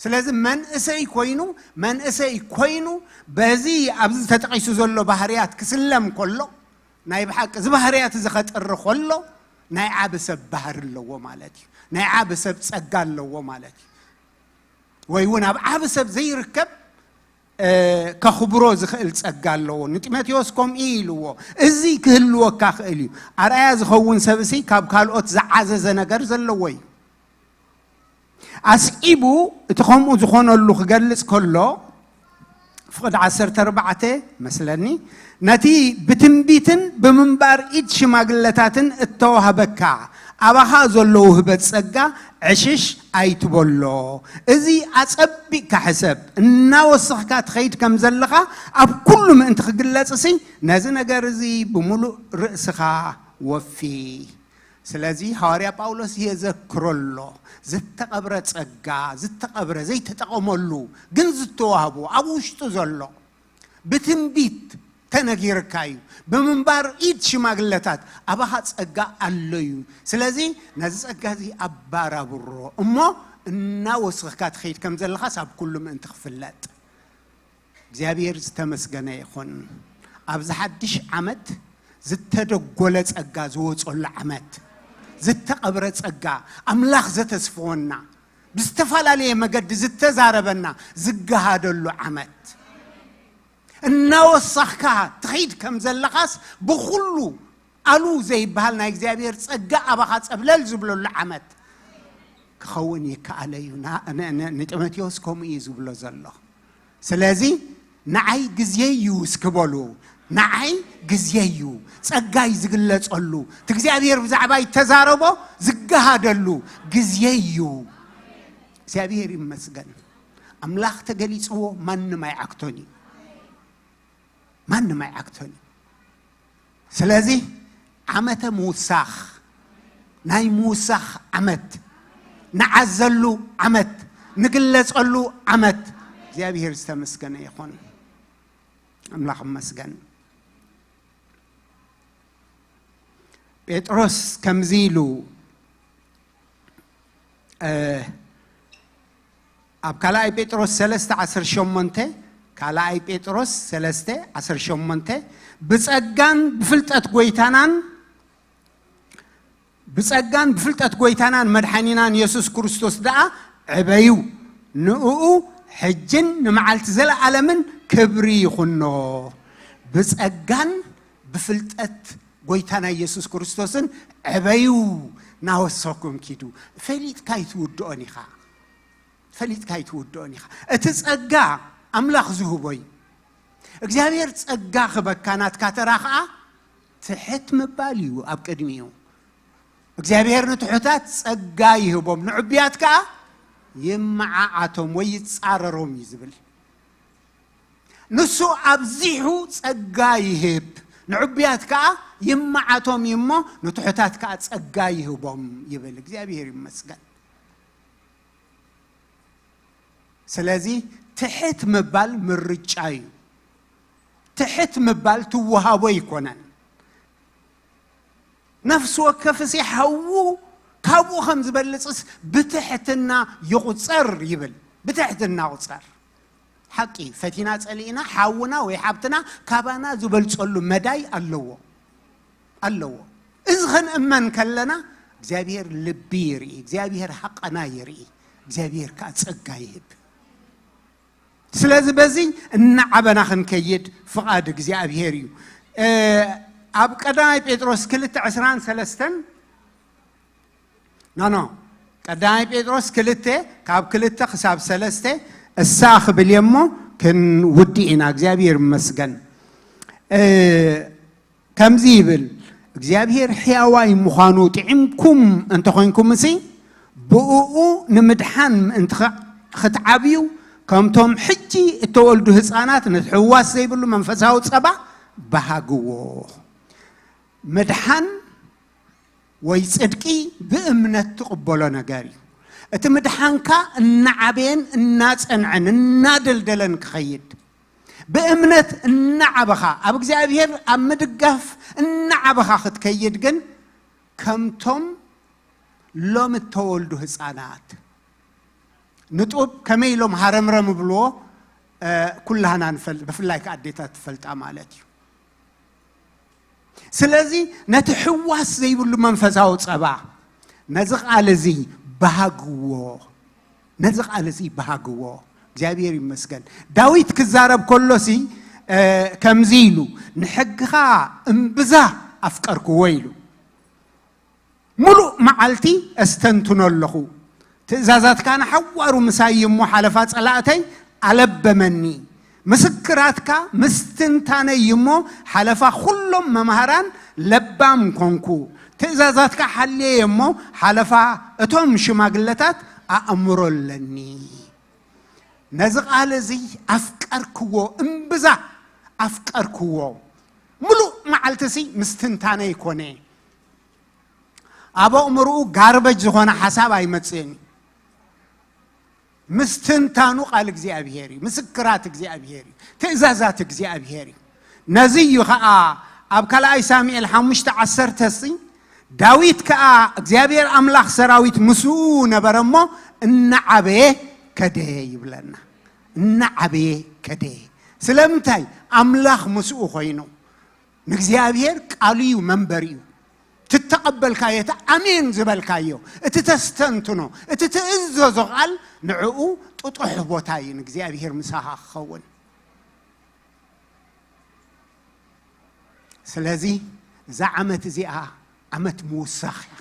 ስለዚ መንእሰይ ኮይኑ፣ መንእሰይ ኮይኑ በዚ ኣብዚ ተጠቒሱ ዘሎ ባህርያት ክስለም ከሎ፣ ናይ ብሓቂ እዚ ባህርያት እዚ ከጥሪ ከሎ ናይ ዓቢ ሰብ ባህሪ ኣለዎ ማለት እዩ። ናይ ዓቢ ሰብ ጸጋ ኣለዎ ማለት እዩ። ወይ እውን ኣብ ዓቢ ሰብ ዘይርከብ፣ እ፣ ከኽብሮ ዝኽእል ጸጋ ኣለዎ። ንጢሞቴዎስ ከምኡ ኢልዎ፣ እዚ ክህልወካ ክእል እዩ። ኣርኣያ ዝኸውን ሰብሲ ካብ ካልኦት ዝዓዘዘ ነገር ዘለዎ እዩ። ኣስዒቡ እቲ ከምኡ ዝኾነሉ ክገልጽ ከሎ፣ ፍቕዲ ዓሰርተ ኣርባዕተ መስለኒ፣ ነቲ ብትንቢትን ብምንባር ኢድ ሽማግለታትን እተዋህበካ ኣባኻ ዘሎ ውህበት ጸጋ ዕሽሽ ኣይትበሎ። እዚ ኣጸቢቕካ ሕሰብ፣ እናወሰኽካ ትኸይድ ከም ዘለኻ ኣብ ኩሉ ምእንቲ ክግለጽሲ፣ ነዚ ነገር እዚ ብምሉእ ርእስኻ ወፊ። ስለዚ ሃዋርያ ጳውሎስ የዘክሮ ኣሎ፣ ዝተቐብረ ጸጋ፣ ዝተቐብረ ዘይተጠቐመሉ ግን ዝተዋህቦ ኣብ ውሽጡ ዘሎ፣ ብትንቢት ተነጊርካ እዩ፣ ብምንባር ኢድ ሽማግለታት ኣባኻ ጸጋ ኣሎ እዩ። ስለዚ ነዚ ጸጋ እዚ ኣባራብሮ እሞ እናወሰኽካ ትኸይድ ከም ዘለኻስ ኣብ ኩሉ ምእንቲ ክፍለጥ እግዚኣብሔር ዝተመስገነ ይኹን። ኣብዚ ሓድሽ ዓመት ዝተደጎለ ጸጋ ዝወጸሉ ዓመት፣ ዝተቐብረ ጸጋ፣ ኣምላኽ ዘተስፈወና፣ ብዝተፈላለየ መገዲ ዝተዛረበና ዝገሃደሉ ዓመት፣ እናወሳኽካ ትኸይድ ከም ዘለኻስ ብኹሉ ኣሉ ዘይበሃል ናይ እግዚኣብሔር ጸጋ ኣባኻ ጸብለል ዝብለሉ ዓመት ክኸውን ይከኣለ እዩ። ና- ን- ን- ንጢሞቴዎስ ከምኡ እዩ ዝብሎ ዘሎ። ስለዚ ንዓይ ግዜ እዩ እስኪ በሉ። ንዓይ ግዜ እዩ፣ ጸጋይ ዝግለጸሉ፣ እቲ እግዚኣብሔር ብዛዕባይ ተዛረቦ ዝገሃደሉ ግዜ እዩ። እግዚኣብሔር ይመስገን። ኣምላኽ ተገሊጽዎ ማንም ኣይዓግቶን እዩ። ማንም ኣይዓግቶን እዩ። ስለዚ ዓመተ ምውሳኽ፣ ናይ ምውሳኽ ዓመት፣ ንዓዘሉ ዓመት፣ ንግለጸሉ ዓመት እግዚኣብሔር ዝተመስገነ ይኹን። ኣምላኽ ይመስገን። ጴጥሮስ ከምዚ ኢሉ፣ እ፣ ኣብ ካልኣይ ጴጥሮስ ሰለስተ ዓሰርተ ሸሞንተ፣ ካልኣይ ጴጥሮስ ሰለስተ ዓሰርተ ሸሞንተ፣ "ብጸጋን ብፍልጠት ጐይታናን፣ ብጸጋን ብፍልጠት ጐይታናን መድሓኒናን የሱስ ክርስቶስ ደኣ ዕበዩ፣ ንእኡ ሕጅን ንመዓልቲ ዘለኣለምን ክብሪ ይኹኖ።" ብጸጋን ብፍልጠት ጐይታና የሱስ ክርስቶስን ዕበዩ፣ ናወሰኩም ኪዱ። ፈሊጥካ ኣይትውድኦን ኢኻ። ፈሊጥካ ኣይትውድኦን ኢኻ። እቲ ጸጋ ኣምላኽ ዝህቦ እዩ። እግዚኣብሔር ጸጋ ክበካ፣ ናትካ ተራ ኸኣ ትሕት ምባል እዩ ኣብ ቅድሚኡ። እግዚኣብሔር ንትሑታት ጸጋ ይህቦም፣ ንዕቡያት ከኣ ይመዓዓቶም ወይ ይጻረሮም እዩ ዝብል። ንሱ ኣብዚሑ ጸጋ ይህብ፣ ንዕቡያት ከኣ ይመዓቶም እዩ እሞ፣ ንትሑታት ከኣ ጸጋ ይህቦም ይብል። እግዚኣብሔር ይመስገን። ስለዚ ትሕት ምባል ምርጫ እዩ። ትሕት ምባል ትወሃቦ ኣይኮነን። ነፍሲ ወከፍሲ ሓዉ ካብኡ ከም ዝበልጽስ ብትሕትና ይቑጸር ይብል። ብትሕትና ቁጸር። ሓቂ፣ ፈቲና ጸሊእና ሓውና ወይ ሓብትና ካባና ዝበልጸሉ መዳይ ኣለዎ፣ ኣለዎ። እዚ ክንእመን ከለና እግዚኣብሔር ልቢ ይርኢ፣ እግዚኣብሔር ሃቐና ይርኢ፣ እግዚኣብሔር ከኣ ጸጋ ይህብ። ስለዚ በዚ እናዓበና ክንከይድ ፍቓድ እግዚኣብሔር እዩ። እ፣ ኣብ ቀዳማይ ጴጥሮስ ክልተ ዕስራን ሰለስተን፣ ኖ፣ ኖ፣ ቀዳማይ ጴጥሮስ ክልተ ካብ ክልተ ክሳብ ሰለስተ እሳ ክብል እየ እሞ ክንውድእ ኢና። እግዚኣብሔር ይመስገን። እ፣ ከምዚ ይብል፣ እግዚኣብሔር ሕያዋይ ምዃኑ ጥዒምኩም እንተኾይንኩምሲ፣ ብእኡ ንምድሓን ምእንቲ ኸ-፣ ኽትዓብዩ፣ ከምቶም ሕጂ እተወልዱ ህፃናት ነቲ ሕዋስ ዘይብሉ መንፈሳዊ ጸባ በሃግዎ። ምድሓን ወይ ጽድቂ ብእምነት ትቕበሎ ነገር እዩ። እቲ ምድሓንካ እናዓበየን እናጸንዐን እናደልደለን ክኸይድ፣ ብእምነት እናዓበኻ፣ ኣብ እግዚኣብሔር ኣብ ምድጋፍ እናዓበኻ ክትከይድ ግን፣ ከምቶም ሎሚ እተወልዱ ህፃናት ንጡብ ከመይ ኢሎም ሃረምረም ይብልዎ፣ እ፣ ኩላህና ንፈል-፣ ብፍላይ ከኣ ኣዴታት ትፈልጣ ማለት እዩ። ስለዚ ነቲ ሕዋስ ዘይብሉ መንፈሳዊ ጸባ ነዚ ቃል እዚ በሃግዎ፣ ነዚ ቃል እዚ በሃግዎ። እግዚኣብሔር ይመስገን። ዳዊት ክዛረብ ከሎሲ፣ እ፣ ከምዚ ኢሉ፣ "ንሕግኻ እምብዛ ኣፍቀርክዎ" ኢሉ። "ምሉእ መዓልቲ ኣስተንትኖ ኣለኹ። ትእዛዛትካ ንሓዋሩ ምሳይ እሞ ሓለፋ ጸላእተይ ኣለበመኒ። ምስክራትካ ምስትንታነይ እሞ ሓለፋ ኩሎም መምሃራን ለባም ኮንኩ። ትእዛዛትካ ሓልየ እሞ ሓለፋ እቶም ሽማግለታት ኣእምሮ ኣለኒ።" ነዚ ቃል እዚ ኣፍቀርክዎ፣ እምብዛ ኣፍቀርክዎ። ምሉእ መዓልትሲ ምስትንታነይ ኮነ። ኣብ ኣእምርኡ ጋርበጅ ዝኾነ ሓሳብ ኣይመጽእን እዩ። ምስትንታኑ ቃል እግዚኣብሔር እዩ፣ ምስክራት እግዚኣብሔር እዩ፣ ትእዛዛት እግዚኣብሔር እዩ። ነዚ እዩ ኸዓ ኣብ ካልኣይ ሳሙኤል ሓሙሽተ ዓሰርተ ሲ፣ ዳዊት ከኣ እግዚኣብሔር ኣምላኽ ሰራዊት ምስኡ ነበረ እሞ እናዓበየ ከደ ይብለና። እናዓበየ ከደ። ስለምንታይ? ኣምላኽ ምስኡ ኮይኑ። ንእግዚኣብሔር ቃሉ እዩ መንበሪኡ። ትተቐበልካዮ፣ እቲ ኣሜን ዝበልካዮ፣ እቲ ተስተንትኖ፣ እቲ ትእዘዞ ቃል ንዕኡ ጥጡሕ ቦታ እዩ ንእግዚኣብሔር ምሳኻ ክኸውን። ስለዚ እዛ ዓመት እዚኣ ዓመት ምውሳኽ እያ።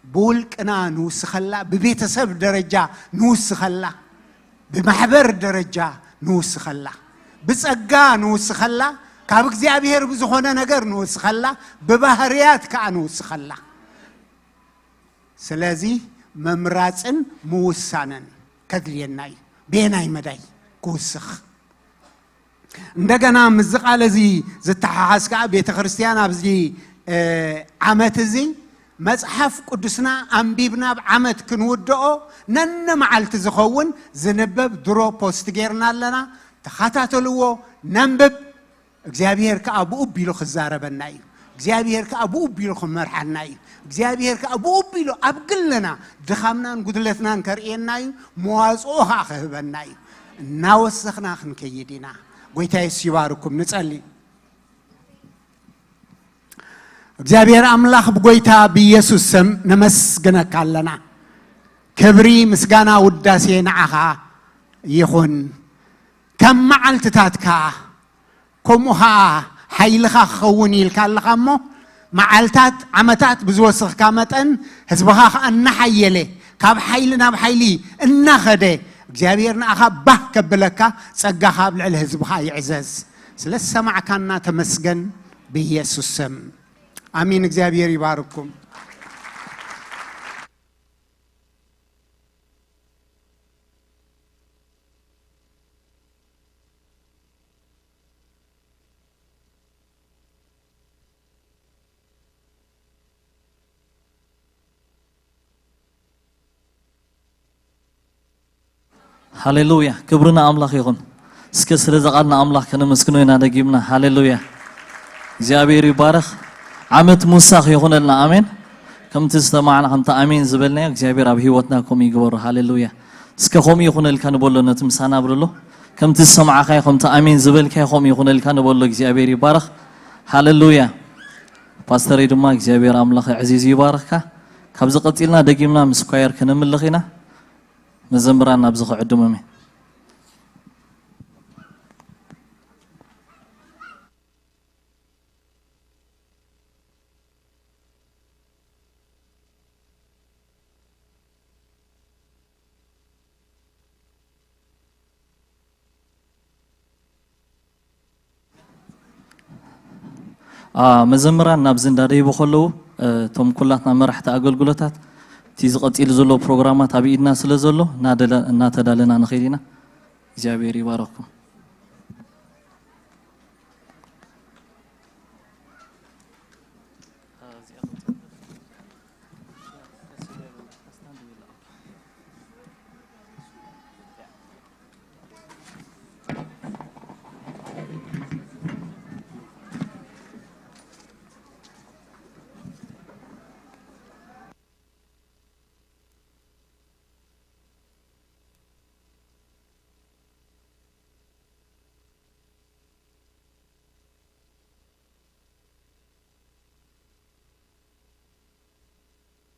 ብውልቅና ንውስኸላ፣ ብቤተሰብ ደረጃ ንውስኸላ፣ ብማሕበር ደረጃ ንውስኸላ፣ ብጸጋ ንውስኸላ፣ ካብ እግዚኣብሔር ብዝኾነ ነገር ንውስኸላ፣ ብባህርያት ከኣ ንውስኸላ። ስለዚ መምራጽን ምውሳንን ከድልየና እዩ። ቤናይ መዳይ ክውስኽ። እንደገና ምስዚ ቃል እዚ ዝተሓሓዝ ከኣ ቤተ ክርስቲያን ኣብዚ፣ እ፣ ዓመት እዚ መጽሓፍ ቅዱስና ኣንቢብና ኣብ ዓመት ክንውድኦ ነነ መዓልቲ ዝኸውን ዝንበብ ድሮ ፖስት ጌርና ኣለና። ተኸታተልዎ፣ ነንብብ። እግዚኣብሔር ከኣ ብኡ ቢሉ ክዛረበና እዩ። እግዚኣብሔር ከኣ ብኡ ቢሉ ክመርሓና እዩ። እግዚኣብሔር ከኣ ብኡ ቢሉ ኣብ ግልና ድኻምናን ጉድለትናን ከርእየና እዩ። መዋጽኦ ከኣ ክህበና እዩ። እናወሰኽና ክንከይድ ኢና። ጎይታ የሱስ ይባርኩም። ንጸሊ። እግዚኣብሔር ኣምላኽ ብጎይታ ብኢየሱስ ስም ነመስግነካ ኣለና። ክብሪ፣ ምስጋና፣ ውዳሴ ንዓኻ ይኹን። ከም መዓልትታትካ ከምኡ ኸዓ ሓይልኻ ክኸውን ኢልካ ኣለኻ እሞ፣ መዓልታት፣ ዓመታት ብዝወሰኽካ መጠን፣ ህዝብኻ ኸዓ እናሓየለ፣ ካብ ሓይሊ ናብ ሓይሊ እናኸደ፣ እግዚኣብሔር ንኣኻ ባህ ከብለካ፣ ጸጋኻ ኣብ ልዕሊ ህዝብኻ ይዕዘዝ። ስለ ዝሰማዕካና ተመስገን፣ ብኢየሱስ ስም። ኣሚን። እግዚኣብሔር ይባርኩም። ሃሌሉያ፣ ክብሪ ንኣምላኽ ይኹን። እስከ ስለዚ ቃል ንኣምላኽ ከነመስግኖ ኢና ደጊምና። ሃሌሉያ፣ እግዚኣብሔር ይባረኽ። ዓመት ምውሳኽ ይኹነልና። ኣሜን። ከምቲ ዝሰማዕና፣ ከምቲ ኣሜን ዝበልናዮ፣ እግዚኣብሔር ኣብ ህይወትና ከምኡ ይግበሮ። ሃሌሉያ። እስከ ከምኡ ይኹነልካ ንበሎ፣ ነቲ ምሳና ኣብርሎ። ከምቲ ዝሰማዕካዮ፣ ከምቲ ኣሜን ዝበልካዮ፣ ከምኡ ይኹነልካ ንበሎ። እግዚኣብሔር ይባረኽ። ሃሌሉያ። ፓስተረይ ድማ እግዚኣብሔር ኣምላኽ ኣዕዚዙ ይባርኽካ። ካብዚ ቀጺልና ደጊምና ምስ ኳየር ከነምልኽ ኢና። መዘምራን ናብዚ ክዕድሞም እየ። አ፣ መዘምራን ናብዚ እንዳደይቡ ከለዉ፣ እ፣ እቶም ኩላትና መራሕቲ ኣገልግሎታት፣ እቲ ዝቐጺል ዘሎ ፕሮግራማት ኣብ ኢድና ስለ ዘሎ፣ እናደለ-፣ እናተዳለና ንኸይድ ኢና። እግዚኣብሔር ይባረኽኩም።